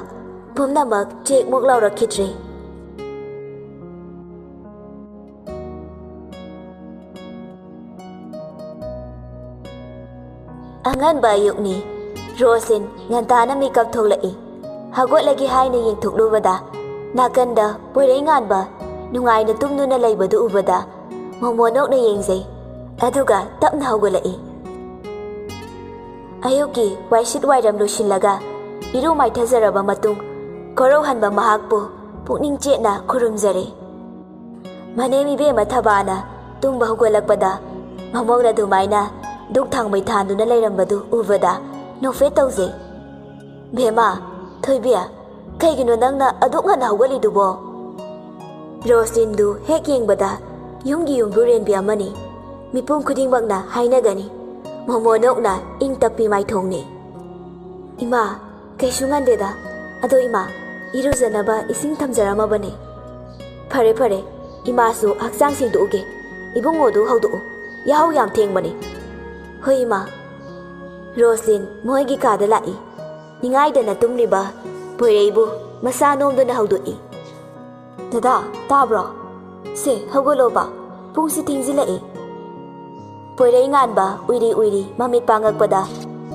ꯄꯨꯝꯅꯃꯛ ꯆꯦꯛꯃꯨꯛ ꯂꯥꯎꯔꯛꯈꯤꯗ꯭ꯔꯦ꯫ ꯑꯉꯟꯕ ꯑꯌꯨꯛꯅꯤ꯫ ꯔꯣꯁꯂꯤꯟ ꯉꯟꯇꯥꯅ ꯃꯤꯀꯞ ꯊꯣꯛꯂꯛꯏ꯫ ꯍꯧꯒꯠꯂꯒꯦ ꯍꯥꯏꯅ ꯌꯦꯡꯊꯣꯛꯂꯨꯕꯗ, ꯅꯥꯀꯟꯗ ꯄꯣꯏꯔꯩꯉꯥꯟꯕ ꯅꯨꯡꯉꯥꯏꯅ ꯇꯨꯝꯗꯨꯅ ꯂꯩꯕꯗꯨ ꯎꯕꯗ, ꯃꯣꯃꯣꯟ ꯅꯣꯛꯅ ꯌꯦꯡꯖꯩ꯫ ꯑꯗꯨꯒ ꯇꯞꯅ ꯍꯧꯒꯠꯂꯛꯏ꯫ ꯑꯌꯨꯛꯀꯤ ꯋꯥꯏꯁꯤꯠ ꯋꯥꯏꯔꯝ ꯂꯣꯏꯁꯤꯜꯂꯒ ꯏꯔꯨ ꯃꯥꯏꯊꯖꯔꯕ ꯃꯇꯨꯡ ꯀꯣꯔꯧꯍꯟꯕ ꯃꯍꯥꯛꯄꯨ ꯄꯨꯛꯅꯤꯡ ꯆꯦꯠꯅ ꯈꯨꯔꯨꯝꯖꯔꯦ꯫ ꯃꯅꯦꯝ ꯏꯕꯦꯝꯃ ꯊꯕꯥꯅ ꯇꯨꯝꯕ ꯍꯧꯒꯠꯂꯛꯄꯗ ꯃꯃꯧꯅ ꯑꯗꯨꯃꯥꯏꯅ ꯗꯨꯛ ꯊꯥꯡꯃꯩ ꯊꯥꯟꯗꯨꯅ ꯂꯩꯔꯝꯕꯗꯨ ꯎꯕꯗ ꯅꯣꯛꯐꯦꯠ ꯇꯧꯖꯩ꯫ "ꯕꯦꯝꯃ, ꯊꯣꯏꯕꯤ, ꯀꯩꯒꯤꯅꯣ ꯅꯪꯅ ꯑꯗꯨꯛ ꯉꯟꯅ ꯍꯧꯒꯠꯂꯤꯗꯨꯕꯣ?" ꯔꯣꯁꯂꯤꯟꯗꯨ ꯍꯦꯛ ꯌꯦꯡꯕꯗ ꯌꯨꯝꯒꯤ ꯌꯨꯝꯕꯨꯔꯦꯟꯕꯤ ꯑꯃꯅꯤ꯫ ꯃꯤꯄꯨꯝ ꯈꯨꯗꯤꯡꯃꯛꯅ ꯍꯥꯏꯅꯒꯅꯤ꯫ ꯃꯣꯃꯣꯅꯣꯛꯅ ꯏꯪ ꯇꯞꯄꯤ ꯃꯥꯏꯊꯣꯡꯅꯤ꯫ "ꯏꯃꯥ, ꯀꯩꯁꯨ ꯉꯟꯗꯦꯗ꯫ ꯑꯗꯣ ꯏꯃꯥ, ꯏꯔꯨꯖꯅꯕ ꯏꯁꯤꯡ ꯊꯝꯖꯔꯝꯃꯕꯅꯦ꯫" "ꯐꯔꯦ ꯐꯔꯦ, ꯏꯃꯥꯁꯨ ꯍꯛꯆꯥꯡ ꯁꯦꯡꯗꯣꯛꯎꯒꯦ꯫ ꯏꯕꯨꯡꯉꯣꯗꯨ ꯍꯧꯗꯣꯛꯎ꯫ ꯌꯥꯍꯧ ꯌꯥꯝ ꯊꯦꯡꯕꯅꯦ꯫" "ꯍꯣꯏ ꯏꯃꯥ꯫" ꯔꯣꯁꯂꯤꯟ ꯃꯣꯏꯒꯤ ꯀꯥꯗ ꯂꯥꯛꯏ꯫ ꯅꯤꯡꯉꯥꯏꯗꯅ ꯇꯨꯝꯂꯤꯕ ꯄꯣꯏꯔꯩꯕꯨ ꯃꯁꯥ ꯅꯣꯝꯗꯨꯅ ꯍꯧꯗꯣꯛꯏ꯫ "ꯗꯗꯥ, ꯇꯥꯕ꯭ꯔꯣ? ꯁꯦ, ꯍꯧꯒꯠꯂꯣꯕ, ꯄꯨꯡꯁꯤ ꯊꯦꯡꯖꯤꯜꯂꯛꯑꯦ꯫" ꯄꯣꯏꯔꯩ ꯉꯥꯟꯕ ꯎꯏꯔꯤ ꯎꯏꯔꯤ ꯃꯃꯤꯠ ꯄꯥꯡꯉꯛꯄꯗ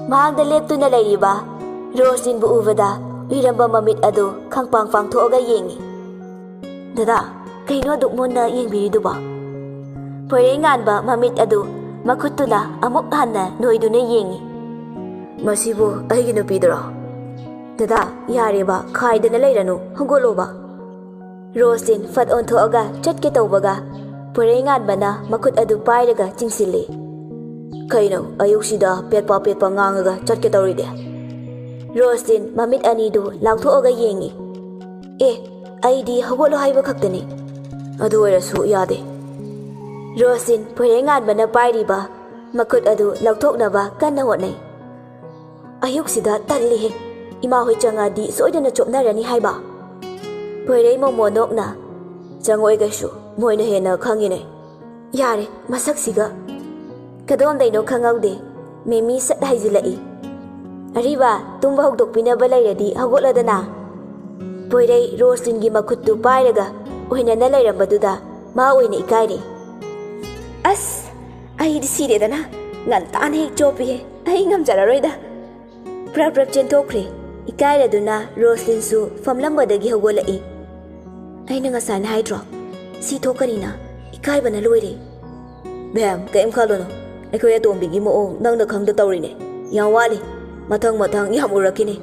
ꯃꯍꯥꯛꯗ ꯂꯦꯞꯇꯨꯅ ꯂꯩꯔꯤꯕ ꯔꯣꯁꯂꯤꯟꯕꯨ ꯎꯕꯗ ꯎꯏꯔꯝꯕ ꯃꯃꯤꯠ ꯑꯗꯨ ꯈꯪꯄꯥꯡ ꯄꯥꯡꯊꯣꯛꯑꯒ ꯌꯦꯡꯉꯤ꯫ "ꯗꯗꯥ, ꯀꯩꯅꯣ ꯑꯗꯨꯛ ꯃꯨꯟꯅ ꯌꯦꯡꯕꯤꯔꯤꯗꯨꯕꯣ?" ꯄꯣꯏꯔꯩ ꯉꯥꯟꯕ ꯃꯃꯤꯠ ꯑꯗꯨ ꯃꯈꯨꯠꯇꯨꯅ ꯑꯃꯨꯛ ꯍꯟꯅ ꯅꯣꯏꯗꯨꯅ ꯌꯦꯡꯉꯤ꯫ "ꯃꯁꯤꯕꯨ ꯑꯩꯒꯤ ꯅꯨꯄꯤꯗꯨꯔꯣ? ꯗꯗꯥ, ꯌꯥꯔꯦꯕ, ꯈꯥꯏꯗꯅ ꯂꯩꯔꯅꯨ, ꯍꯧꯒꯠꯂꯣꯕ꯫" ꯔꯣꯁꯂꯤꯟ ꯐꯠ ꯑꯣꯟꯊꯣꯛꯑꯒ ꯆꯠꯀꯦ ꯇꯧꯕꯒ ꯄꯣꯏꯔꯩ ꯉꯥꯟꯕꯅ ꯃꯈꯨꯠ ꯑꯗꯨ ꯄꯥꯏꯔꯒ ꯆꯤꯡꯁꯤꯜꯂꯤ꯫ "ꯀꯩꯅꯣ ꯑꯌꯨꯛꯁꯤꯗ ꯄꯦꯠꯄ ꯄꯦꯠꯄ ꯉꯥꯡꯉꯒ ꯆꯠꯀꯦ ꯇꯧꯔꯤꯗꯤ?" ꯔꯣꯁꯂꯤꯟ ꯃꯃꯤꯠ ꯑꯅꯤꯗꯨ ꯂꯥꯎꯊꯣꯛꯑꯒ ꯌꯦꯡꯉꯤ꯫ "ꯑꯦ, ꯑꯩꯗꯤ ꯍꯧꯒꯠꯂꯣ ꯍꯥꯏꯕ ꯈꯛꯇꯅꯤ꯫ ꯑꯗꯨ ꯑꯣꯏꯔꯁꯨ ꯌꯥꯗꯦ꯫" ꯔꯣꯁꯂꯤꯟ ꯄꯣꯏꯔꯩ ꯉꯥꯟꯕꯅ ꯄꯥꯏꯔꯤꯕ ꯃꯈꯨꯠ ꯑꯗꯨ ꯂꯧꯊꯣꯛꯅꯕ ꯀꯟꯅ ꯍꯣꯠꯅꯩ꯫ "ꯑꯌꯨꯛꯁꯤꯗ ꯇꯜꯂꯤꯍꯦ꯫ ꯏꯃꯥ ꯍꯣꯏ ꯆꯪꯉꯛꯑꯗꯤ ꯁꯣꯏꯗꯅ ꯆꯣꯞꯅꯔꯅꯤ ꯍꯥꯏꯕ꯫" ꯄꯣꯏꯔꯩ ꯃꯣꯃꯣꯅꯣꯛꯅ, "ꯆꯪꯉꯛꯑꯣꯏ ꯀꯩꯁꯨ, ꯃꯣꯏꯅ ꯍꯦꯟꯅ ꯈꯪꯉꯤꯅꯦ꯫" "ꯌꯥꯔꯦ, ꯃꯁꯛꯁꯤꯒ!" ꯀꯗꯣꯝꯗꯩꯅꯣ ꯈꯪꯍꯧꯗꯦ, ꯃꯦꯃꯤ ꯁꯠ ꯍꯥꯏꯖꯤꯜꯂꯛꯏ꯫ "ꯑꯔꯤꯕ, ꯇꯨꯝꯕ ꯍꯧꯗꯣꯛꯄꯤꯅꯕ ꯂꯩꯔꯗꯤ ꯍꯧꯒꯠꯂꯗꯅ꯫" ꯄꯣꯏꯔꯩ ꯔꯣꯁꯂꯤꯟꯒꯤ ꯃꯈꯨꯠꯇꯨ ꯄꯥꯏꯔꯒ ꯑꯣꯏꯅꯅ ꯂꯩꯔꯝꯕꯗꯨꯗ ꯃꯥ ꯑꯣꯏꯅ ꯏꯀꯥꯏꯔꯦ꯫ "ꯑꯁ, ꯑꯩꯗꯤ ꯁꯤꯔꯦꯗꯅ, ꯉꯟꯇꯥꯅ ꯍꯦꯛ ꯆꯣꯞꯄꯤꯍꯦ, ꯑꯩ ꯉꯝꯖꯔꯔꯣꯏꯗ꯫" ꯄ꯭ꯔꯞ ꯄ꯭ꯔꯞ ꯆꯦꯟꯊꯣꯛꯈ꯭ꯔꯦ꯫ ꯏꯀꯥꯏꯔꯗꯨꯅ ꯔꯣꯁꯂꯤꯟꯁꯨ ꯐꯝꯂꯝꯕꯗꯒꯤ ꯍꯧꯒꯠꯂꯛꯏ꯫ "ꯑꯩꯅ ꯉꯁꯥꯏꯅ ꯍꯥꯏꯗ꯭ꯔꯣ, ꯁꯤ ꯊꯣꯛꯀꯅꯤꯅ? ꯏꯀꯥꯏꯕꯅ ꯂꯣꯏꯔꯦ꯫" "ꯃꯦꯝ, ꯀꯔꯤꯝ ꯈꯜꯂꯨꯅꯨ꯫ ꯑꯩꯈꯣꯏ ꯑꯇꯣꯝꯕꯤꯒꯤ ꯃꯑꯣꯡ ꯅꯪꯅ ꯈꯪꯗ ꯇꯧꯔꯤꯅꯦ꯫ ꯌꯥꯝ ꯋꯥꯠꯂꯤ꯫ ꯃꯊꯪ ꯃꯊꯪ ꯌꯥꯝ ꯎꯔꯛꯈꯤꯅꯤ꯫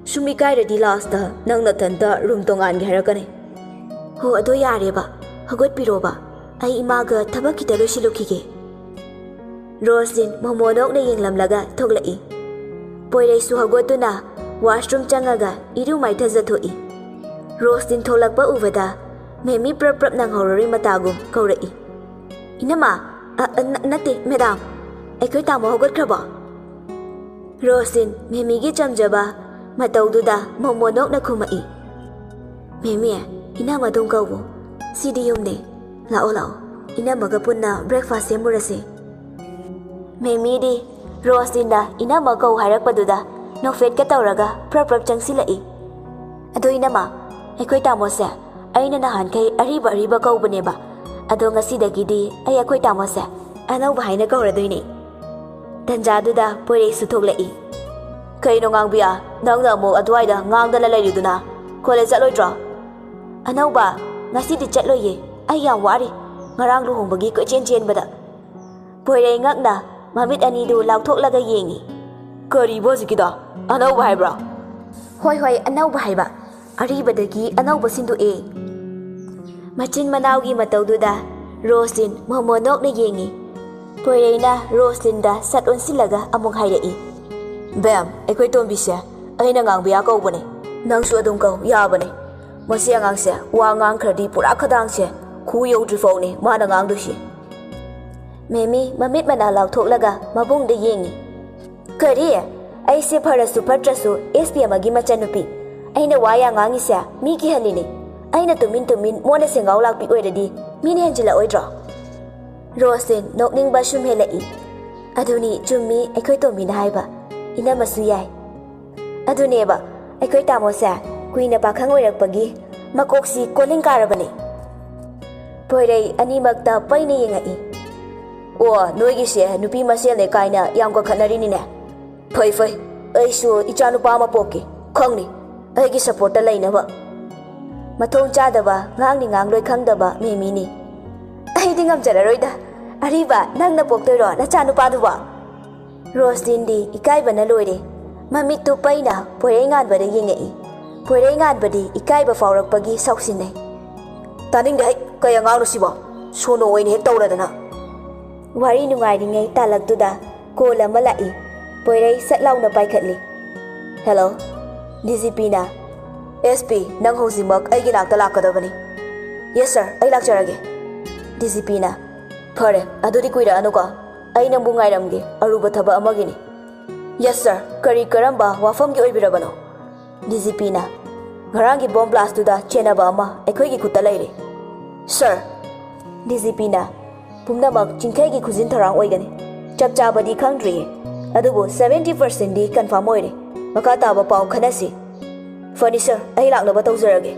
ꯁꯨꯝ ꯏꯀꯥꯏꯔꯗꯤ ꯂꯥꯁꯇ ꯅꯪ ꯅꯊꯟꯇ ꯔꯨꯝ ꯇꯣꯉꯥꯟꯒꯦ ꯍꯥꯏꯔꯛꯀꯅꯤ꯫ ꯍꯣ, ꯑꯗꯣ ꯌꯥꯔꯦꯕ, ꯍꯧꯒꯠꯄꯤꯔꯣꯕ꯫ ꯑꯩ ꯏꯃꯥꯒ ꯊꯕꯛ ꯈꯤꯇ ꯂꯣꯏꯁꯤꯜꯂꯨꯈꯤꯒꯦ꯫ ꯔꯣꯁꯂꯤꯟ ꯃꯣꯃꯣꯅꯣꯛꯅ ꯌꯦꯡꯂꯝꯂꯒ ꯊꯣꯛꯂꯛꯏ꯫ ꯄꯣꯏꯔꯩꯁꯨ ꯍꯧꯒꯠꯇꯨꯅ ꯋꯥꯁꯔꯨꯝ ꯆꯪꯉꯒ ꯏꯔꯨ ꯃꯥꯏꯊꯖꯊꯣꯛꯏ꯫ ꯔꯣꯁꯂꯤꯟ ꯊꯣꯛꯂꯛꯄ ꯎꯕꯗ ꯃꯦꯃꯤ ꯄ꯭ꯔꯞ ꯄ꯭ꯔꯞ ꯅꯪꯍꯧꯔꯔꯣꯏ ꯃꯇꯥꯒꯨꯝ ꯀꯧꯔꯛꯏ꯫ "ꯏꯅꯝꯃ, ꯑ, ꯑ, ꯅ-, ꯅꯠꯇꯦ, ꯃꯦꯗꯥꯝ, ꯑꯩꯈꯣꯏ ꯇꯥꯃꯣ ꯍꯧꯒꯠꯈ꯭ꯔꯕꯣ?" ꯔꯣꯁꯂꯤꯟ ꯃꯦꯃꯤꯒꯤ ꯆꯝꯖꯕ ꯃꯇꯧꯗꯨꯗ ꯃꯣꯃꯣꯅꯣꯛꯅ ꯈꯨꯝꯃꯛꯏ꯫ "ꯃꯦꯃꯤ, ꯏꯅꯝꯃ ꯑꯗꯨꯝ ꯀꯧꯋꯣ꯫ ꯁꯤꯗꯤ ꯌꯨꯝꯅꯦ꯫ ꯂꯥꯛꯑꯣ, ꯂꯥꯛꯑꯣ, ꯏꯅꯝꯃꯒ ꯄꯨꯟꯅ ꯕ꯭ꯔꯦꯛꯐꯥꯁ ꯁꯦꯝꯃꯨꯔꯁꯦ꯫" ꯃꯦꯃꯤꯗꯤ ꯔꯣꯁꯂꯤꯟꯅ ꯏꯅꯝꯃ ꯀꯧ ꯍꯥꯏꯔꯛꯄꯗꯨꯗ ꯅꯣꯛꯐꯦꯠꯀ ꯇꯧꯔꯒ ꯄ꯭ꯔꯞ ꯄ꯭ꯔꯞ ꯆꯪꯁꯤꯜꯂꯛꯏ꯫ "ꯑꯗꯣ ꯏꯅꯝꯃ, ꯑꯩꯈꯣꯏ ꯇꯥꯃꯣꯁꯦ ꯑꯩꯅ ꯅꯍꯥꯟꯈꯩ ꯑꯔꯤꯕ ꯑꯔꯤꯕ ꯀꯧꯕꯅꯦꯕ꯫ ꯑꯗꯣ ꯉꯁꯤꯗꯒꯤꯗꯤ ꯑꯩ ꯑꯩꯈꯣꯏ ꯇꯥꯃꯣꯁꯦ ꯑꯅꯧꯕ ꯍꯥꯏꯅ ꯀꯧꯔꯗꯣꯏꯅꯦ꯫" ꯇꯟꯖꯥꯗꯨꯗ ꯄꯣꯏꯔꯩꯁꯨ ꯊꯣꯛꯂꯛꯏ꯫ "ꯀꯩꯅꯣ ꯉꯥꯡꯕꯤꯌꯥ, ꯅꯪꯅ ꯑꯃꯨꯛ ꯑꯗꯨꯋꯥꯏꯗ ꯉꯥꯡꯗꯅ ꯂꯩꯔꯤꯗꯨꯅ? ꯀꯣꯂꯦꯖ ꯆꯠꯂꯣꯏꯗ꯭ꯔꯣ?" "ꯑꯅꯧꯕ, ꯉꯁꯤꯗꯤ ꯆꯠꯂꯣꯏꯌꯦ꯫ ꯑꯩ ꯌꯥꯝ ꯋꯥꯔꯤ꯫ ꯉꯔꯥꯡ ꯂꯨꯍꯣꯡꯕꯒꯤ ꯀꯣꯏꯆꯦꯟ ꯆꯦꯟꯕꯗ꯫" ꯄꯣꯏꯔꯩ ꯉꯛꯅ ꯃꯃꯤꯠ ꯑꯅꯤꯗꯨ ꯂꯥꯎꯊꯣꯛꯂꯒ ꯌꯦꯡꯉꯤ꯫ "ꯀꯔꯤꯕꯣ ꯍꯧꯖꯤꯛꯀꯤꯗꯣ? ꯑꯅꯧꯕ ꯍꯥꯏꯕ꯭ꯔꯣ?" "ꯍꯣꯏ, ꯍꯣꯏ, ꯑꯅꯧꯕ ꯍꯥꯏꯕ꯫ ꯑꯔꯤꯕꯗꯒꯤ ꯑꯅꯧꯕ ꯁꯤꯟꯗꯣꯛꯑꯦ꯫" ꯃꯆꯤꯟ ꯃꯅꯥꯎꯒꯤ ꯃꯇꯧꯗꯨꯗ ꯔꯣꯁꯂꯤꯟ ꯃꯣꯃꯣꯅꯣꯛꯅ ꯌꯦꯡꯉꯤ꯫ ꯄꯣꯏꯔꯩꯅ ꯔꯣꯁꯂꯤꯟꯗ ꯁꯠ ꯑꯣꯟꯁꯤꯜꯂꯒ ꯑꯃꯨꯛ ꯍꯥꯏꯔꯛꯏ꯫ "ꯕꯦꯝ, ꯑꯩꯈꯣꯏ ꯇꯣꯝꯕꯤꯁꯦ ꯑꯩꯅ ꯉꯥꯡꯕꯤꯌꯥ ꯀꯧꯕꯅꯦ꯫ ꯅꯪꯁꯨ ꯑꯗꯨꯝ ꯀꯧ, ꯌꯥꯕꯅꯦ꯫ ꯃꯁꯤ ꯑꯉꯥꯡꯁꯦ ꯋꯥ ꯉꯥꯡꯈ꯭ꯔꯗꯤ ꯄꯨꯔꯥ ꯈꯗꯥꯡꯁꯦ ꯈꯨ ꯌꯧꯗ꯭ꯔꯤ ꯐꯥꯎꯅꯦ ꯃꯥꯅ ꯉꯥꯡꯗꯣꯏꯁꯦ꯫" ꯃꯦꯃꯤ ꯃꯃꯤꯠ ꯃꯅꯥ ꯂꯥꯎꯊꯣꯛꯂꯒ ꯃꯕꯨꯡꯗ ꯌꯦꯡꯉꯤ꯫ "ꯀꯔꯤ? ꯑꯩꯁꯦ ꯐꯔꯁꯨ ꯐꯠꯇ꯭ꯔꯁꯨ ꯑꯦꯁ ꯄꯤ ꯑꯃꯒꯤ ꯃꯆꯟꯅꯨꯄꯤ꯫ ꯑꯩꯅ ꯋꯥ ꯌꯥꯝ ꯉꯥꯡꯉꯤꯁꯦ ꯃꯤ ꯀꯤꯍꯜꯂꯤꯅꯦ꯫ ꯑꯩꯅ ꯇꯨꯃꯤꯟ ꯇꯨꯃꯤꯟ ꯃꯣꯟꯅ ꯁꯦꯡꯒꯥꯎ ꯂꯥꯛꯄꯤ ꯑꯣꯏꯔꯗꯤ ꯃꯤꯅ ꯍꯦꯟꯖꯤꯜꯂꯛꯑꯣꯏꯗ꯭ꯔꯣ?" ꯔꯣꯁꯂꯤꯟ ꯅꯣꯛꯅꯤꯡꯕ ꯁꯨꯝ ꯍꯦꯜꯂꯛꯏ꯫ "ꯑꯗꯨꯅꯤ ꯆꯨꯝꯃꯤ ꯑꯩꯈꯣꯏ ꯇꯣꯝꯕꯤꯅ ꯍꯥꯏꯕ꯫ ꯏꯅꯝꯃꯁꯨ ꯌꯥꯏ꯫" "ꯑꯗꯨꯅꯦꯕ, ꯑꯩꯈꯣꯏ ꯇꯥꯃꯣꯁꯦ ꯀꯨꯏꯅ ꯄꯥꯈꯪ ꯑꯣꯏꯔꯛꯄꯒꯤ ꯃꯀꯣꯛꯁꯤ ꯀꯣꯂꯤꯡ ꯀꯥꯔꯕꯅꯦ꯫" ꯄꯣꯏꯔꯩ ꯑꯅꯤꯃꯛꯇ ꯄꯩꯅ ꯌꯦꯡꯉꯛꯏ꯫ "ꯑꯣ, ꯅꯣꯏꯒꯤꯁꯦ ꯅꯨꯄꯤ ꯃꯁꯦꯜꯅꯦ ꯀꯥꯏꯅ ꯌꯥꯝ ꯀꯟꯈꯠꯅꯔꯤꯅꯤꯅꯦ꯫ ꯐꯩ, ꯐꯩ, ꯑꯩꯁꯨ ꯏꯆꯥ ꯅꯨꯄꯥ ꯑꯃ ꯄꯣꯛꯀꯦ, ꯈꯪꯅꯤ, ꯑꯩꯒꯤ ꯁꯞꯄꯣꯔꯠꯇ ꯂꯩꯅꯕ꯫" ꯃꯊꯣꯡ ꯆꯥꯗꯕ, ꯉꯥꯡꯅꯤ ꯉꯥꯡꯂꯣꯏ ꯈꯪꯗꯕ ꯃꯦꯃꯤꯅꯤ꯫ "ꯑꯩꯗꯤ ꯉꯝꯖꯔꯔꯣꯏꯗ꯫ ꯑꯔꯤꯕ, ꯅꯪꯅ ꯄꯣꯛꯇꯣꯏꯔꯣ ꯅꯆꯥ ꯅꯨꯄꯥꯗꯨꯕꯣ?" ꯔꯣꯁꯂꯤꯟꯗꯤ ꯏꯀꯥꯏꯕꯅ ꯂꯣꯏꯔꯦ꯫ ꯃꯃꯤꯠꯇꯨ ꯄꯩꯅ ꯄꯣꯏꯔꯩꯉꯥꯟꯕꯗ ꯌꯦꯡꯉꯛꯏ꯫ ꯄꯣꯏꯔꯩꯉꯥꯟꯕꯗꯤ ꯏꯀꯥꯏꯕ ꯐꯥꯎꯔꯛꯄꯒꯤ ꯁꯥꯎꯁꯤꯟꯅꯩ꯫ "ꯇꯥꯅꯤꯡꯗꯦ ꯍꯩ, ꯀꯩ ꯑꯉꯥꯡꯅꯣ ꯁꯤꯕꯣ? ꯁꯣꯅꯣ ꯑꯣꯏꯅ ꯍꯦꯛ ꯇꯧꯔꯗꯅ!" ꯋꯥꯔꯤ ꯅꯨꯡꯉꯥꯏꯔꯤꯉꯩ ꯇꯥꯂꯛꯇꯨꯗ ꯀꯣꯜ ꯑꯃ ꯂꯥꯛꯏ꯫ ꯄꯣꯏꯔꯩ ꯁꯠ ꯂꯥꯎꯅ ꯄꯥꯏꯈꯠꯂꯤ꯫ "ꯍꯦꯜꯂꯣ?" ꯗꯤ ꯖꯤ ꯄꯤꯅ꯫ "ꯑꯦꯁ ꯄꯤ, ꯅꯪ ꯍꯧꯖꯤꯛꯃꯛ ꯑꯩꯒꯤ ꯅꯥꯛꯇ ꯂꯥꯛꯀꯗꯕꯅꯤ꯫" "ꯌꯦꯁ ꯁꯔ, ꯑꯩ ꯂꯥꯛꯆꯔꯒꯦ꯫" ꯗꯤ ꯖꯤ ꯄꯤꯅ꯫ "ꯐꯔꯦ, ꯑꯗꯨꯗꯤ ꯀꯨꯏꯔꯛꯑꯅꯨꯀꯣ꯫ ꯑꯩ ꯅꯪꯕꯨ ꯉꯥꯏꯔꯝꯒꯦ, ꯑꯔꯨꯕ ꯊꯕꯛ ꯑꯃꯒꯤꯅꯤ꯫" "ꯌꯦꯁ ꯁꯔ, ꯀꯔꯤ ꯀꯔꯝꯕ ꯋꯥꯐꯝꯒꯤ ꯑꯣꯏꯕꯤꯔꯕꯅꯣ?" ꯗꯤ ꯖꯤ ꯄꯤꯅ꯫ "ꯉꯔꯥꯡꯒꯤ ꯕꯣꯝ ꯕ꯭ꯂꯥꯁꯇꯨꯗ ꯆꯦꯟꯅꯕ ꯑꯃ ꯑꯩꯈꯣꯏꯒꯤ ꯈꯨꯠꯇ ꯂꯩꯔꯦ꯫" "ꯁꯔ!" ꯗꯤ ꯖꯤ ꯄꯤꯅ꯫ "ꯄꯨꯝꯅꯃꯛ ꯆꯤꯡꯈꯩꯒꯤ ꯈꯨꯖꯤꯟ ꯊꯧꯔꯥꯡ ꯑꯣꯏꯒꯅꯤ꯫ ꯆꯞ ꯆꯥꯕꯗꯤ ꯈꯪꯗ꯭ꯔꯤꯌꯦ, ꯑꯗꯨꯕꯨ ꯁꯚꯦꯟꯇꯤ ꯄꯥꯔꯁꯦꯟꯗꯤ ꯀꯟꯐꯥꯔꯝ ꯑꯣꯏꯔꯦ꯫ ꯃꯈꯥ ꯇꯥꯕ ꯄꯥꯎ ꯈꯟꯅꯁꯤ꯫" "ꯐꯅꯤ ꯁꯔ, ꯑꯩ ꯂꯥꯛꯅꯕ ꯇꯧꯖꯔꯒꯦ꯫"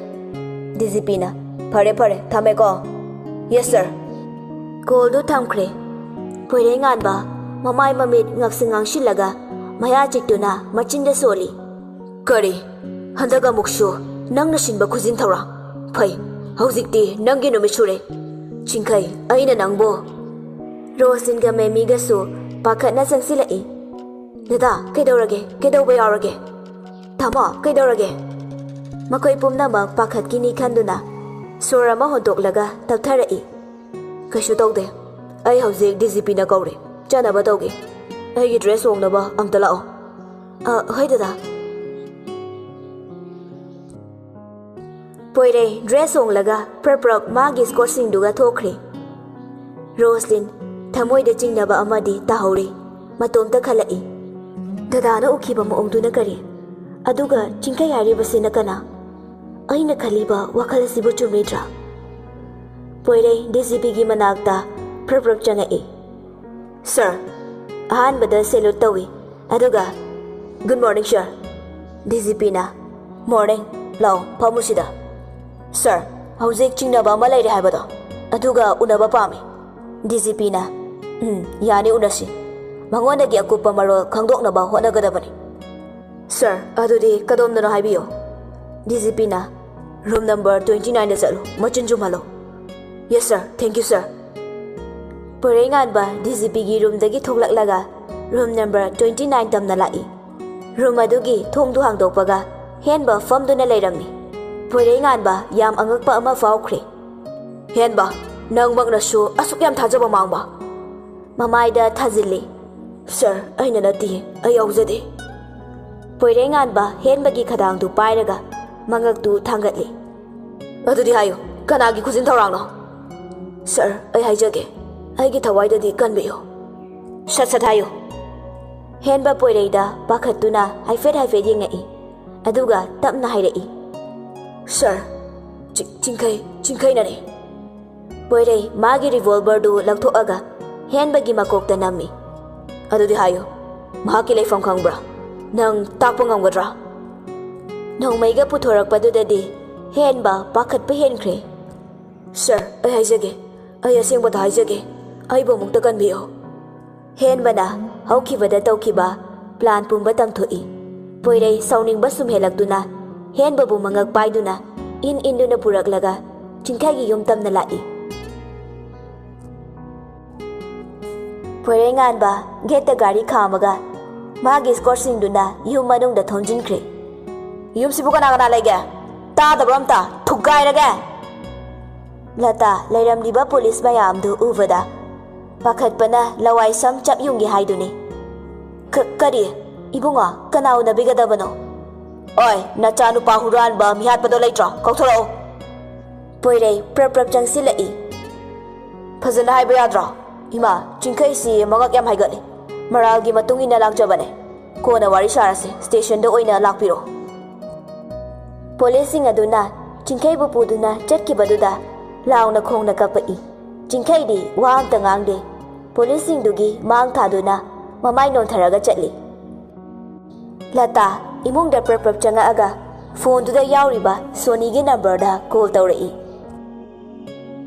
ꯗꯤ ꯖꯤ ꯄꯤꯅ꯫ "ꯐꯔꯦ ꯐꯔꯦ, ꯊꯝꯃꯦꯀꯣ꯫" "Yes sir." ꯀꯣꯜꯗꯨ ꯊꯝꯈ꯭ꯔꯦ꯫ ꯄꯣꯏꯔꯩꯉꯥꯟꯕ ꯃꯃꯥꯏ ꯃꯃꯤꯠ ꯉꯛꯁꯤꯡ ꯉꯥꯡꯁꯤꯜꯂꯒ ꯃꯌꯥ ꯆꯤꯛꯇꯨꯅ ꯃꯆꯤꯟꯗ ꯁꯣꯜꯂꯤ꯫ "ꯀꯔꯤ? ꯍꯟꯗꯛ ꯑꯃꯨꯛꯁꯨ ꯅꯪꯅ ꯁꯤꯟꯕ ꯈꯨꯖꯤꯟ ꯊꯧꯔꯥꯡ? ꯐꯩ, ꯍꯧꯖꯤꯛꯇꯤ ꯅꯪꯒꯤ ꯅꯨꯃꯤꯠ ꯁꯨꯔꯦ꯫ ꯆꯤꯡꯈꯩ, ꯑꯩꯅ ꯅꯪꯕꯨ꯫" ꯔꯣꯁꯂꯤꯟꯒ ꯃꯦꯃꯤꯒꯁꯨ ꯄꯥꯈꯠꯅ ꯆꯪꯁꯤꯜꯂꯛꯏ꯫ "ꯗꯗꯥ, ꯀꯩꯗꯧꯔꯒꯦ? ꯀꯩꯗꯧꯕ ꯌꯥꯎꯔꯒꯦ? ꯇꯥꯃꯣ, ꯀꯩꯗꯧꯔꯒꯦ?" ꯃꯈꯣꯏ ꯄꯨꯝꯅꯃꯛ ꯄꯥꯈꯠꯈꯤꯅꯤ ꯈꯟꯗꯨꯅ ꯁꯣꯔ ꯑꯃ ꯍꯣꯟꯗꯣꯛꯂꯒ ꯇꯞꯊꯔꯛꯏ꯫ "ꯀꯩꯁꯨ ꯇꯧꯗꯦ꯫ ꯑꯩ ꯍꯧꯖꯤꯛ ꯗꯤ ꯖꯤ ꯄꯤꯅ ꯀꯧꯔꯦ꯫ ꯆꯠꯅꯕ ꯇꯧꯒꯦ꯫ ꯑꯩꯒꯤ ꯗ꯭ꯔꯦꯁ ꯍꯣꯡꯅꯕ ꯑꯝꯇ ꯂꯥꯛꯑꯣ꯫" "ꯑ, ꯍꯣꯏ ꯗꯗꯥ꯫" ꯄꯣꯏꯔꯩ ꯗ꯭ꯔꯦꯁ ꯍꯣꯡꯂꯒ ꯄ꯭ꯔꯞ ꯄ꯭ꯔꯞ ꯃꯥꯒꯤ ꯁ꯭ꯀꯣꯔꯠꯁꯤꯡꯗꯨꯒ ꯊꯣꯛꯈ꯭ꯔꯦ꯫ ꯔꯣꯁꯂꯤꯟ ꯊꯃꯣꯏꯗ ꯆꯤꯡꯅꯕ ꯑꯃꯗꯤ ꯇꯥꯍꯧꯔꯤ꯫ ꯃꯇꯣꯝꯇ ꯈꯜꯂꯛꯏ, "ꯗꯗꯥꯅ ꯎꯈꯤꯕ ꯃꯑꯣꯡꯗꯨꯅ ꯀꯔꯤ? ꯑꯗꯨꯒ ꯆꯤꯡꯈꯩ ꯍꯥꯏꯔꯤꯕꯁꯤꯅ ꯀꯅꯥ? ꯑꯩꯅ ꯈꯜꯂꯤꯕ ꯋꯥꯈꯜ ꯑꯁꯤꯕꯨ ꯆꯨꯝꯂꯤꯗ꯭ꯔꯥ?" ꯄꯣꯏꯔꯩ ꯗꯤ ꯖꯤ ꯄꯤꯒꯤ ꯃꯅꯥꯛꯇ ꯄ꯭ꯔꯞ ꯄ꯭ꯔꯞ ꯆꯪꯉꯛꯏ꯫ "ꯁꯔ, ꯑꯍꯥꯟꯕꯗ ꯁꯦꯂ꯭ꯌꯨꯠ ꯇꯧꯏ, ꯑꯗꯨꯒ, 'Good morning, sir.'" ꯗꯤ ꯖꯤ ꯄꯤꯅ, "ꯃꯣꯔꯅꯤꯡ, ꯂꯥꯛꯑꯣ, ꯐꯝꯃꯨ ꯁꯤꯗ꯫ ꯁꯔ, ꯍꯧꯖꯤꯛ ꯆꯤꯡꯅꯕ ꯑꯃ ꯂꯩꯔꯦ ꯍꯥꯏꯕꯗꯣ, ꯑꯗꯨꯒ ꯎꯅꯕ ꯄꯥꯝꯃꯤ꯫" ꯗꯤ ꯖꯤ ꯄꯤꯅ, "ꯎꯝ, ꯌꯥꯅꯤ, ꯎꯅꯁꯤ꯫ ꯃꯉꯣꯟꯗꯒꯤ ꯑꯀꯨꯞꯄ ꯃꯔꯣꯜ ꯈꯪꯗꯣꯛꯅꯕ ꯍꯣꯠꯅꯒꯗꯕꯅꯤ꯫" "ꯁꯔ, ꯑꯗꯨꯗꯤ ꯀꯗꯣꯝꯗꯅꯣ ꯍꯥꯏꯕꯤꯌꯨ꯫" ꯗꯤ ꯖꯤ ꯄꯤꯅ, "ꯔꯨꯝ ꯅꯝꯕꯔ ꯇ꯭ꯋꯦꯟꯇꯤ ꯅꯥꯏꯟꯗ ꯆꯠꯂꯨ, ꯃꯆꯤꯟ ꯆꯨꯝꯍꯜꯂꯨ꯫" "Yes, sir. Thank you, sir." ꯄꯣꯏꯔꯩꯉꯥꯟꯕ ꯗꯤ ꯖꯤ ꯄꯤꯒꯤ ꯔꯨꯝꯗꯒꯤ ꯊꯣꯛꯂꯛꯂꯒ ꯔꯨꯝ ꯅꯝꯕꯔ ꯇ꯭ꯋꯦꯟꯇꯤ ꯅꯥꯏꯟ ꯇꯝꯅ ꯂꯥꯛꯏ꯫ ꯔꯨꯝ ꯑꯗꯨꯒꯤ ꯊꯣꯡꯗꯨ ꯍꯥꯡꯗꯣꯛꯄꯒ ꯍꯦꯟꯕ ꯐꯝꯗꯨꯅ ꯂꯩꯔꯝꯃꯤ꯫ ꯄꯣꯏꯔꯩꯉꯥꯟꯕ ꯌꯥꯝ ꯑꯉꯛꯄ ꯑꯃ ꯐꯥꯎꯈ꯭ꯔꯦ꯫ "ꯍꯦꯟꯕ, ꯅꯪꯃꯛꯅꯁꯨ ꯑꯁꯨꯛ ꯌꯥꯝ ꯊꯥꯖꯕ ꯃꯥꯡꯕ?" ꯃꯃꯥꯏꯗ ꯊꯥꯖꯤꯜꯂꯤ꯫ "ꯁꯥꯔ, ꯑꯩꯅ ꯅꯠꯇꯤꯌꯦ, ꯑꯩ ꯌꯥꯎꯖꯗꯦ꯫" ꯄꯣꯏꯔꯩꯉꯥꯟꯕ ꯍꯦꯟꯕꯒꯤ ꯈꯗꯥꯡꯗꯨ ꯄꯥꯏꯔꯒ ꯃꯉꯛꯇꯨ ꯊꯥꯡꯒꯠꯂꯤ꯫ "ꯑꯗꯨꯗꯤ ꯍꯥꯏꯌꯨ, ꯀꯅꯥꯒꯤ ꯈꯨꯖꯤꯟ ꯊꯧꯔꯥꯡꯅꯣ?" "ꯁꯥꯔ, ꯑꯩ ꯍꯥꯏꯖꯒꯦ, ꯑꯩꯒꯤ ꯊꯋꯥꯏꯗꯗꯤ ꯀꯟꯕꯤꯌꯨ꯫" "ꯁꯠ ꯁꯠ ꯍꯥꯏꯌꯨ꯫" ꯍꯦꯟꯕ ꯄꯣꯏꯔꯩꯗ ꯄꯥꯈꯠꯇꯨꯅ ꯍꯥꯏꯐꯦꯠ ꯍꯥꯏꯐꯦꯠ ꯌꯦꯡꯉꯛꯏ꯫ ꯑꯗꯨꯒ ꯇꯞꯅ ꯍꯥꯏꯔꯛꯏ꯫ "ꯁꯥꯔ, ꯆꯤ-, ꯆꯤꯡꯈꯩ, ꯆꯤꯡꯈꯩꯅꯅꯤ꯫" ꯄꯣꯏꯔꯩ ꯃꯥꯒꯤ ꯔꯤꯚꯣꯜꯚꯔꯗꯨ ꯂꯧꯊꯣꯛꯑꯒ ꯍꯦꯟꯕꯒꯤ ꯃꯀꯣꯛꯇ ꯅꯝꯃꯤ꯫ "ꯑꯗꯨꯗꯤ ꯍꯥꯏꯌꯨ, ꯃꯍꯥꯛꯀꯤ ꯂꯩꯐꯝ ꯈꯪꯕ꯭ꯔꯥ? ꯅꯪ ꯇꯥꯛꯄ ꯉꯝꯒꯗ꯭ꯔꯥ?" ꯅꯣꯡꯃꯩꯒ ꯄꯨꯊꯣꯔꯛꯄꯗꯨꯗꯗꯤ ꯍꯦꯟꯕ ꯄꯥꯈꯠꯄ ꯍꯦꯟꯈ꯭ꯔꯦ꯫ "ꯁꯥꯔ, ꯑꯩ ꯍꯥꯏꯖꯒꯦ, ꯑꯩ ꯑꯁꯦꯡꯕꯗ ꯍꯥꯏꯖꯒꯦ, ꯑꯩꯕꯨ ꯑꯃꯨꯛꯇ ꯀꯟꯕꯤꯌꯨ꯫" ꯍꯦꯟꯕꯅ ꯍꯧꯈꯤꯕꯗ ꯇꯧꯈꯤꯕ ꯄ꯭ꯂꯥꯟ ꯄꯨꯝꯕ ꯇꯝꯊꯣꯛꯏ꯫ ꯄꯣꯏꯔꯩ ꯁꯥꯎꯅꯤꯡꯕ ꯁꯨꯝ ꯍꯦꯜꯂꯛꯇꯨꯅ ꯍꯦꯟꯕꯕꯨ ꯃꯉꯛ ꯄꯥꯏꯗꯨꯅ ꯏꯟ ꯏꯟꯗꯨꯅ ꯄꯨꯔꯛꯂꯒ ꯆꯤꯡꯈꯩꯒꯤ ꯌꯨꯝ ꯇꯝꯅ ꯂꯥꯛꯏ꯫ ꯄꯣꯏꯔꯩꯉꯥꯟꯕ ꯒꯦꯠꯇ ꯒꯥꯔꯤ ꯈꯥꯝꯃꯒ ꯃꯥꯒꯤ ꯏꯁꯀꯣꯔꯠꯁꯤꯡꯗꯨꯅ ꯌꯨꯝ ꯃꯅꯨꯡꯗ ꯊꯣꯝꯖꯤꯟꯈ꯭ꯔꯦ꯫ "ꯌꯨꯝꯁꯤꯕꯨ ꯀꯅꯥ ꯀꯅꯥ ꯂꯩꯒꯦ? ꯇꯥꯗꯕ꯭ꯔꯣ ꯑꯝꯇ? ꯊꯨꯒꯥꯏꯔꯒꯦ!" ꯂꯇꯥ ꯂꯩꯔꯝꯂꯤꯕ ꯄꯨꯂꯤꯁ ꯃꯌꯥꯝꯗꯨ ꯎꯕꯗ ꯄꯥꯈꯠꯄꯅ ꯂꯋꯥꯏ ꯁꯝ ꯆꯞ ꯌꯨꯡꯒꯦ ꯍꯥꯏꯗꯨꯅꯤ꯫ "ꯀ-, ꯀꯔꯤ? ꯏꯕꯨꯡꯉꯣ, ꯀꯅꯥ ꯎꯅꯕꯤꯒꯗꯕꯅꯣ?" "ꯑꯣꯏ, ꯅꯆꯥꯅꯨꯄꯥ ꯍꯨꯔꯥꯟꯕ ꯃꯤꯍꯥꯠꯄꯗꯣ ꯂꯩꯇ꯭ꯔꯣ? ꯀꯧꯊꯣꯔꯛꯑꯣ꯫" ꯄꯣꯏꯔꯩ ꯄ꯭ꯔꯞ ꯄ꯭ꯔꯞ ꯆꯪꯁꯤꯜꯂꯛꯏ꯫ "ꯐꯖꯅ ꯍꯥꯏꯕ ꯌꯥꯗ꯭ꯔꯣ? ꯏꯃꯥ, ꯆꯤꯡꯈꯩꯁꯤ ꯃꯉꯛ ꯌꯥꯝ ꯍꯥꯏꯒꯠꯂꯤ꯫ ꯃꯔꯥꯜꯒꯤ ꯃꯇꯨꯡ ꯏꯟꯅ ꯂꯥꯛꯆꯕꯅꯦ꯫ ꯀꯣꯟꯅ ꯋꯥꯔꯤ ꯁꯥꯔꯁꯦ, ꯁ꯭ꯇꯦꯁꯟꯗ ꯑꯣꯏꯅ ꯂꯥꯛꯄꯤꯔꯣ꯫" ꯄꯨꯂꯤꯁꯁꯤꯡ ꯑꯗꯨꯅ ꯆꯤꯡꯈꯩꯕꯨ ꯄꯨꯗꯨꯅ ꯆꯠꯈꯤꯕꯗꯨꯗ ꯂꯥꯎꯅ ꯈꯣꯡꯅ ꯀꯞꯄꯛꯏ꯫ ꯆꯤꯡꯈꯩꯗꯤ ꯋꯥ ꯑꯝꯇ ꯉꯥꯡꯗꯦ꯫ ꯄꯨꯂꯤꯁꯁꯤꯡꯗꯨꯒꯤ ꯃꯥꯡ ꯊꯥꯗꯨꯅ ꯃꯃꯥꯏ ꯅꯣꯟꯊꯔꯒ ꯆꯠꯂꯤ꯫ ꯂꯇꯥ ꯏꯃꯨꯡꯗ ꯄ꯭ꯔꯞ ꯄ꯭ꯔꯞ ꯆꯪꯉꯛꯑꯒ ꯐꯣꯟꯗꯨꯗ ꯌꯥꯎꯔꯤꯕ ꯁꯣꯅꯤꯒꯤ ꯅꯝꯕꯔꯗ ꯀꯣꯜ ꯇꯧꯔꯛꯏ꯫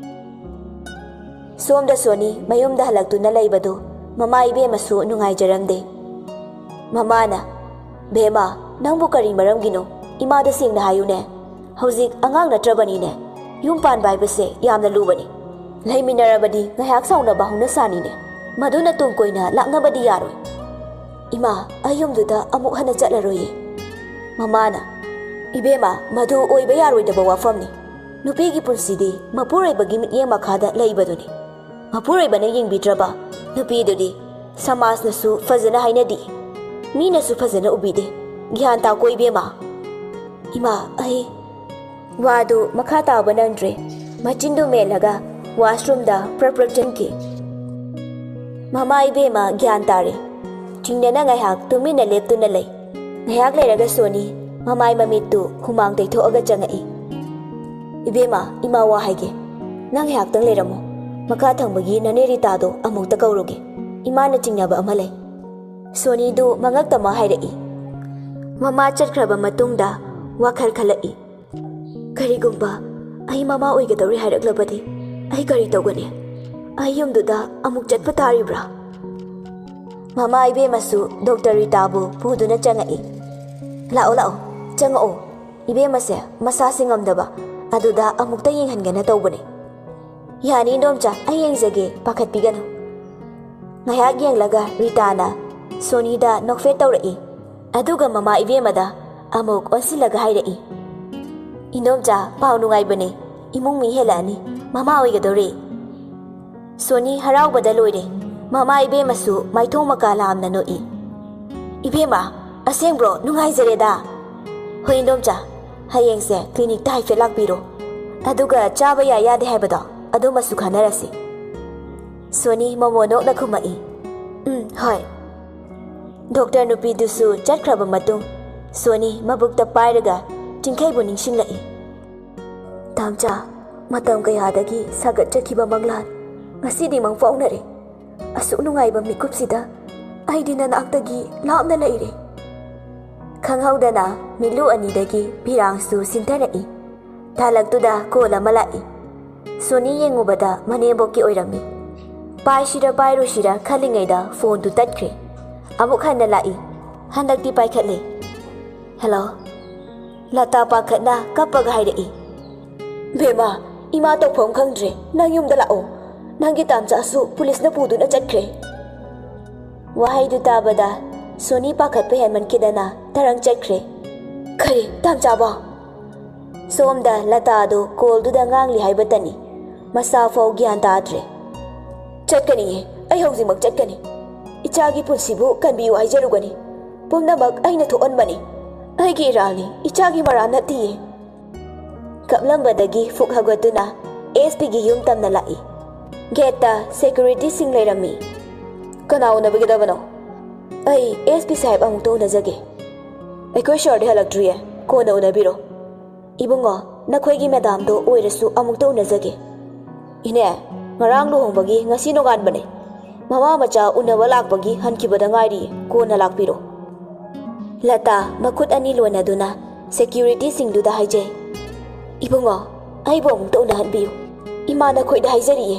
ꯁꯣꯝꯗ ꯁꯣꯅꯤ ꯃꯌꯨꯝꯗ ꯍꯜꯂꯛꯇꯨꯅ ꯂꯩꯕꯗꯨ ꯃꯃꯥ ꯏꯕꯦꯝꯃꯁꯨ ꯅꯨꯡꯉꯥꯏꯖꯔꯝꯗꯦ꯫ ꯃꯃꯥꯅ, "ꯕꯦꯝꯃ, ꯅꯪꯕꯨ ꯀꯔꯤ ꯃꯔꯝꯒꯤꯅꯣ ꯏꯃꯥꯗ ꯁꯦꯡꯅ ꯍꯥꯏꯌꯨꯅꯦ꯫ ꯍꯧꯖꯤꯛ ꯑꯉꯥꯡ ꯅꯠꯇ꯭ꯔꯕꯅꯤꯅꯦ꯫ ꯌꯨꯝ ꯄꯥꯟꯕ ꯍꯥꯏꯕꯁꯦ ꯌꯥꯝꯅ ꯂꯨꯕꯅꯤ꯫ ꯂꯩꯃꯤꯟꯅꯔꯕꯗꯤ ꯉꯥꯏꯍꯥꯛ ꯁꯥꯎꯅꯕ ꯍꯧꯅ ꯁꯥꯅꯤꯅꯦ꯫ ꯃꯗꯨꯅ ꯇꯨꯡ ꯀꯣꯏꯅ ꯂꯥꯛꯅꯕꯗꯤ ꯌꯥꯔꯣꯏ꯫ "ꯏꯃꯥ, ꯑꯩ ꯌꯨꯝꯗꯨꯗ ꯑꯃꯨꯛ ꯍꯟꯅ ꯆꯠꯂꯔꯣꯏꯌꯦ꯫" ꯃꯃꯥꯅ, "ꯏꯕꯦꯝꯃ, ꯃꯗꯨ ꯑꯣꯏꯕ ꯌꯥꯔꯣꯏꯗꯕ ꯋꯥꯐꯝꯅꯤ꯫ ꯅꯨꯄꯤꯒꯤ ꯄꯨꯟꯁꯤꯗꯤ ꯃꯄꯨꯔꯣꯏꯕꯒꯤ ꯃꯤꯠꯌꯦꯡ ꯃꯈꯥꯗ ꯂꯩꯕꯗꯨꯅꯤ꯫ ꯃꯄꯨꯔꯣꯏꯕꯅ ꯌꯦꯡꯕꯤꯗ꯭ꯔꯕ ꯅꯨꯄꯤꯗꯨꯗꯤ ꯁꯃꯥꯖꯅꯁꯨ ꯐꯖꯅ ꯍꯥꯏꯅꯗꯦ, ꯃꯤꯅꯁꯨ ꯐꯖꯅ ꯎꯕꯤꯗꯦ꯫ ꯒ꯭ꯌꯥꯟ ꯇꯥꯎꯀꯣ ꯏꯕꯦꯝꯃ꯫" "ꯏꯃꯥ, ꯑꯩ..." ꯋꯥꯗꯨ ꯃꯈꯥ ꯇꯥꯕ ꯅꯪꯗ꯭ꯔꯦ꯫ ꯃꯆꯤꯟꯗꯨ ꯃꯦꯜꯂꯒ ꯋꯥꯁꯔꯨꯝꯗ ꯄ꯭ꯔꯞ ꯄ꯭ꯔꯞ ꯆꯪꯈꯤ꯫ "ꯃꯃꯥ ꯏꯕꯦꯝꯃ ꯒ꯭ꯌꯥꯟ ꯇꯥꯔꯦ꯫ ꯆꯤꯡꯅꯅ ꯉꯥꯏꯍꯥꯛ ꯇꯨꯃꯤꯟꯅ ꯂꯦꯞꯇꯨꯅ ꯂꯩ꯫" ꯉꯥꯏꯍꯥꯛ ꯂꯩꯔꯒ ꯁꯣꯅꯤ ꯃꯃꯥꯏ ꯃꯃꯤꯠꯇꯨ ꯍꯨꯃꯥꯡ ꯇꯩꯊꯣꯛꯑꯒ ꯆꯪꯉꯛꯏ꯫ "ꯏꯕꯦꯝꯃ, ꯏꯃꯥ ꯋꯥ ꯍꯥꯏꯒꯦ꯫ ꯅꯪ ꯉꯥꯏꯍꯥꯛꯇꯪ ꯂꯩꯔꯝꯃꯣ꯫ ꯃꯈꯥ ꯊꯪꯕꯒꯤ ꯅꯅꯦ ꯔꯤꯇꯥꯗꯣ ꯑꯃꯨꯛꯇ ꯀꯧꯔꯨꯒꯦ꯫ ꯏꯃꯥꯅ ꯆꯤꯡꯅꯕ ꯑꯃ ꯂꯩ꯫" ꯁꯣꯅꯤꯗꯨ ꯃꯉꯛꯇꯃꯛ ꯍꯥꯏꯔꯛꯏ꯫ ꯃꯃꯥ ꯆꯠꯈ꯭ꯔꯕ ꯃꯇꯨꯡꯗ ꯋꯥꯈꯜ ꯈꯜꯂꯛꯏ꯫ "ꯀꯔꯤꯒꯨꯝꯕ ꯑꯩ ꯃꯃꯥ ꯑꯣꯏꯒꯗꯧꯔꯦ ꯍꯥꯏꯔꯛꯂꯕꯗꯤ ꯑꯩ ꯀꯔꯤ ꯇꯧꯒꯅꯤ? ꯑꯩ ꯌꯨꯝꯗꯨꯗ ꯑꯃꯨꯛ ꯆꯠꯄ ꯇꯥꯔꯤꯕ꯭ꯔꯥ?" ꯃꯃꯥ ꯏꯕꯦꯝꯃꯁꯨ ꯗꯣꯛꯇꯔ ꯔꯤꯇꯥꯕꯨ ꯄꯨꯗꯨꯅ ꯆꯪꯉꯛꯏ꯫ "ꯂꯥꯛꯑꯣ, ꯂꯥꯛꯑꯣ, ꯆꯪꯉꯛꯑꯣ꯫ ꯏꯕꯦꯝꯃꯁꯦ ꯃꯁꯥꯁꯦ ꯉꯝꯗꯕ, ꯑꯗꯨꯗ ꯑꯃꯨꯛꯇ ꯌꯦꯡꯍꯟꯒꯦꯅ ꯇꯧꯕꯅꯦ꯫" "ꯌꯥꯅꯤ ꯏꯟꯗꯣꯝꯆꯥ, ꯑꯩ ꯌꯦꯡꯖꯒꯦ, ꯄꯥꯈꯠꯄꯤꯒꯅꯨ꯫" ꯉꯥꯏꯍꯥꯛ ꯌꯦꯡꯂꯒ ꯔꯤꯇꯥꯅ ꯁꯣꯅꯤꯗ ꯅꯣꯛꯐꯦꯠ ꯇꯧꯔꯛꯏ꯫ ꯑꯗꯨꯒ ꯃꯃꯥ ꯏꯕꯦꯝꯃꯗ ꯑꯃꯨꯛ ꯑꯣꯟꯁꯤꯜꯂꯒ ꯍꯥꯏꯔꯛꯏ, "ꯏꯟꯗꯣꯝꯆꯥ, ꯄꯥꯎ ꯅꯨꯡꯉꯥꯏꯕꯅꯦ꯫ ꯏꯃꯨꯡ ꯃꯤ ꯍꯦꯜꯂꯛꯑꯅꯤ꯫ ꯃꯃꯥ ꯑꯣꯏꯒꯗꯧꯔꯦ꯫" ꯁꯣꯅꯤ ꯍꯔꯥꯎꯕꯗ ꯂꯣꯏꯔꯦ꯫ ꯃꯃꯥ ꯏꯕꯦꯝꯃꯁꯨ ꯃꯥꯏꯊꯣꯡ ꯃꯀꯥ ꯂꯥꯝꯅ ꯅꯣꯛꯏ꯫ "ꯏꯕꯦꯝꯃ, ꯑꯁꯦꯡꯕ꯭ꯔꯣ? ꯅꯨꯡꯉꯥꯏꯖꯔꯦꯗ꯫" "ꯍꯣꯏ ꯏꯟꯗꯣꯝꯆꯥ, ꯍꯌꯦꯡꯁꯦ ꯀ꯭ꯂꯤꯅꯤꯛꯇ ꯍꯥꯏꯐꯦꯠ ꯂꯥꯛꯄꯤꯔꯣ꯫ ꯑꯗꯨꯒ ꯆꯥꯕ ꯌꯥꯏ ꯌꯥꯗꯦ ꯍꯥꯏꯕꯗꯣ ꯑꯗꯨꯃꯁꯨ ꯈꯟꯅꯔꯁꯤ꯫" ꯁꯣꯅꯤ ꯃꯃꯣꯟ ꯅꯣꯛꯅ ꯈꯨꯝꯃꯛꯏ, "ꯎꯝ, ꯍꯣꯏ꯫" ꯗꯣꯛꯇꯔ ꯅꯨꯄꯤꯗꯨꯁꯨ ꯆꯠꯈ꯭ꯔꯕ ꯃꯇꯨꯡ, ꯁꯣꯅꯤ ꯃꯕꯨꯛꯇ ꯄꯥꯏꯔꯒ ꯆꯤꯡꯈꯩꯕꯨ ꯅꯤꯡꯁꯤꯡꯂꯛꯏ꯫ "ꯇꯥꯝꯆꯥ, ꯃꯇꯝ ꯀꯌꯥꯗꯒꯤ ꯁꯥꯒꯠꯆꯈꯤꯕ ꯃꯪꯂꯥꯟ ꯉꯁꯤꯗꯤ ꯃꯪ ꯐꯥꯎꯅꯔꯦ꯫ ꯑꯁꯨꯛ ꯅꯨꯡꯉꯥꯏꯕ ꯃꯤꯀꯨꯞꯁꯤꯗ ꯑꯩꯗꯤ ꯅꯅꯥꯛꯇꯒꯤ ꯂꯥꯞꯅ ꯂꯩꯔꯦ꯫" ꯈꯪꯍꯧꯗꯅ ꯃꯤꯠꯂꯨ ꯑꯅꯤꯗꯒꯤ ꯄꯤꯔꯥꯡꯁꯨ ꯁꯤꯟꯊꯔꯛꯏ꯫ ꯇꯥꯂꯛꯇꯨꯗ ꯀꯣꯜ ꯑꯃ ꯂꯥꯛꯏ꯫ ꯁꯣꯅꯤ ꯌꯦꯡꯉꯨꯕꯗ ꯃꯅꯦꯝꯕꯣꯛꯀꯤ ꯑꯣꯏꯔꯝꯃꯤ꯫ ꯄꯥꯏꯁꯤꯔ ꯄꯥꯏꯔꯣꯏꯁꯤꯔ ꯈꯜꯂꯤꯉꯩꯗ ꯐꯣꯟꯗꯨ ꯇꯠꯈ꯭ꯔꯦ꯫ ꯑꯃꯨꯛ ꯍꯟꯅ ꯂꯥꯛꯏ꯫ ꯍꯟꯗꯛꯇꯤ ꯄꯥꯏꯈꯠꯂꯦ꯫ "ꯍꯦꯜꯂꯣ?" ꯂꯇꯥ ꯄꯥꯈꯠꯅ ꯀꯞꯄꯒ ꯍꯥꯏꯔꯛꯏ, "ꯕꯦꯝꯃ, ꯏꯃꯥ ꯇꯧꯐꯝ ꯈꯪꯗ꯭ꯔꯦ꯫ ꯅꯪ ꯌꯨꯝꯗ ꯂꯥꯛꯑꯣ꯫ ꯅꯪꯒꯤ ꯇꯥꯝꯆꯥꯁꯨ ꯄꯨꯂꯤꯁꯅ ꯄꯨꯗꯨꯅ ꯆꯠꯈ꯭ꯔꯦ꯫" ꯋꯥꯍꯩꯗꯨ ꯇꯥꯕꯗ ꯁꯣꯅꯤ ꯄꯥꯈꯠꯄ ꯍꯦꯟꯃꯟꯈꯤꯗꯅ ꯇꯔꯪ ꯆꯠꯈ꯭ꯔꯦ꯫ "ꯀꯔꯤ, ꯇꯥꯝꯆꯥꯕꯣ?" ꯁꯣꯝꯗ ꯂꯇꯥꯗꯨ ꯀꯣꯜꯗꯨꯗ ꯉꯥꯡꯂꯤ ꯍꯥꯏꯕꯇꯅꯤ, ꯃꯁꯥ ꯐꯥꯎ ꯒ꯭ꯌꯥꯟ ꯇꯥꯗ꯭ꯔꯦ꯫ "ꯆꯠꯀꯅꯤꯌꯦ, ꯑꯩ ꯍꯧꯖꯤꯛꯃꯛ ꯆꯠꯀꯅꯤ꯫ ꯏꯆꯥꯒꯤ ꯄꯨꯟꯁꯤꯕꯨ ꯀꯟꯕꯤꯌꯨ ꯍꯥꯏꯖꯔꯨꯒꯅꯤ꯫ ꯄꯨꯝꯅꯃꯛ ꯑꯩꯅ ꯊꯣꯛꯍꯟꯕꯅꯤ꯫ ꯑꯩꯒꯤ ꯏꯔꯥꯜꯅꯤ, ꯏꯆꯥꯒꯤ ꯃꯔꯥꯜ ꯅꯠꯇꯤꯌꯦ꯫" ꯀꯞꯂꯝꯕꯗꯒꯤ ꯐꯨꯛ ꯍꯧꯒꯠꯇꯨꯅ ꯑꯦꯁ ꯄꯤꯒꯤ ꯌꯨꯝ ꯇꯝꯅ ꯂꯥꯛꯏ꯫ ꯒꯦꯠꯇ ꯁꯦꯀ꯭ꯌꯨꯔꯤꯇꯤꯁꯤꯡ ꯂꯩꯔꯝꯃꯤ꯫ "ꯀꯅꯥ ꯎꯅꯕꯤꯒꯗꯕꯅꯣ?" "ꯑꯩ ꯑꯦꯁ ꯄꯤ ꯁꯥꯍꯦꯕ ꯑꯃꯨꯛꯇ ꯎꯅꯖꯒꯦ꯫" "ꯑꯩꯈꯣꯏ ꯁꯥꯔꯗꯤ ꯍꯜꯂꯛꯇ꯭ꯔꯤꯌꯦ, ꯀꯣꯟꯅ ꯎꯅꯕꯤꯔꯣ꯫" "ꯏꯕꯨꯡꯉꯣ, ꯅꯈꯣꯏꯒꯤ ꯃꯦꯗꯥꯝꯗꯣ ꯑꯣꯏꯔꯁꯨ ꯑꯃꯨꯛꯇ ꯎꯅꯖꯒꯦ꯫" "ꯏꯅꯦ, ꯉꯔꯥꯡ ꯂꯨꯍꯣꯡꯕꯒꯤ ꯉꯁꯤ ꯅꯣꯡꯉꯥꯟꯕꯅꯦ꯫ ꯃꯃꯥ ꯃꯆꯥ ꯎꯅꯕ ꯂꯥꯛꯄꯒꯤ ꯍꯟꯈꯤꯕꯗ ꯉꯥꯏꯔꯤ, ꯀꯣꯟꯅ ꯂꯥꯛꯄꯤꯔꯣ꯫" ꯂꯇꯥ ꯃꯈꯨꯠ ꯑꯅꯤ ꯂꯣꯟꯅꯗꯨꯅ ꯁꯦꯀ꯭ꯌꯨꯔꯤꯇꯤꯁꯤꯡꯗꯨꯗ ꯍꯥꯏꯖꯩ, "ꯏꯕꯨꯡꯉꯣ, ꯑꯩꯕꯨ ꯑꯃꯨꯛꯇ ꯎꯅꯍꯟꯕꯤꯌꯨ꯫ ꯏꯃꯥ ꯅꯈꯣꯏꯗ ꯍꯥꯏꯖꯔꯤꯌꯦ꯫"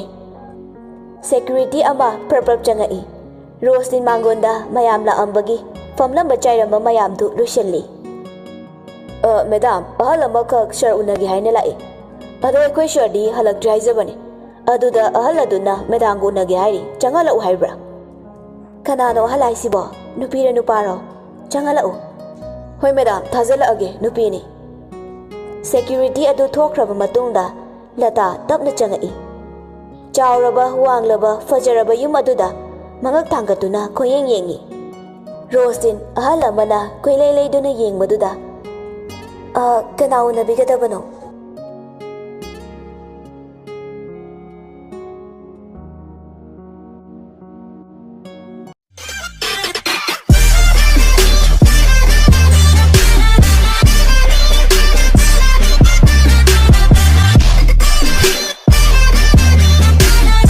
ꯁꯦꯀ꯭ꯌꯨꯔꯤꯇꯤ ꯑꯃ ꯄ꯭ꯔꯞ ꯄ꯭ꯔꯞ ꯆꯪꯉꯛꯏ꯫ ꯔꯣꯁꯂꯤꯟ ꯃꯥꯡꯒꯣꯟꯗ ꯃꯌꯥꯝ ꯂꯥꯛꯑꯝꯕꯒꯤ ꯐꯝꯂꯝꯕ ꯆꯥꯏꯔꯝꯕ ꯃꯌꯥꯝꯗꯨ ꯂꯣꯏꯁꯤꯜꯂꯤ꯫ "ꯑ, ꯃꯦꯗꯥꯝ, ꯑꯍꯜ ꯑꯃꯈꯛ ꯁꯥꯔ ꯎꯅꯒꯦ ꯍꯥꯏꯅ ꯂꯥꯛꯏ꯫ ꯑꯗꯣ ꯑꯩꯈꯣꯏ ꯁꯥꯔꯗꯤ ꯍꯜꯂꯛꯇ꯭ꯔꯤ ꯍꯥꯏꯖꯕꯅꯤ꯫" ꯑꯗꯨꯗ ꯑꯍꯜ ꯑꯗꯨꯅ ꯃꯦꯗꯥꯝꯒ ꯎꯅꯒꯦ ꯍꯥꯏꯔꯤ, ꯆꯪꯍꯜꯂꯛꯎ ꯍꯥꯏꯕ꯭ꯔꯥ? "ꯀꯅꯥꯅꯣ ꯑꯍꯜ ꯍꯥꯏꯁꯤꯕꯣ? ꯅꯨꯄꯤꯔ ꯅꯨꯄꯥꯔꯣ? ꯆꯪꯍꯜꯂꯛꯎ꯫" "ꯍꯣꯏ ꯃꯦꯗꯥꯝ, ꯊꯥꯖꯜꯂꯛꯑꯒꯦ, ꯅꯨꯄꯤꯅꯤ꯫" ꯁꯦꯀ꯭ꯌꯨꯔꯤꯇꯤ ꯑꯗꯨ ꯊꯣꯛꯈ꯭ꯔꯕ ꯃꯇꯨꯡꯗ ꯂꯇꯥ ꯇꯞꯅ ꯆꯪꯉꯛꯏ꯫ ꯆꯥꯎꯔꯕ, ꯋꯥꯡꯂꯕ, ꯐꯖꯔꯕ ꯌꯨꯝ ꯑꯗꯨꯗ ꯃꯉꯛ ꯊꯥꯡꯒꯠꯇꯨꯅ ꯈꯣꯏꯌꯦꯡ ꯌꯦꯡꯉꯤ꯫ ꯔꯣꯁꯂꯤꯟ ꯑꯍꯜ ꯑꯃꯅ ꯀꯣꯏꯂꯩ ꯂꯩꯗꯨꯅ ꯌꯦꯡꯕꯗꯨꯗ, "ꯑ, ꯀꯅꯥ ꯎꯅꯕꯤꯒꯗꯕꯅꯣ?"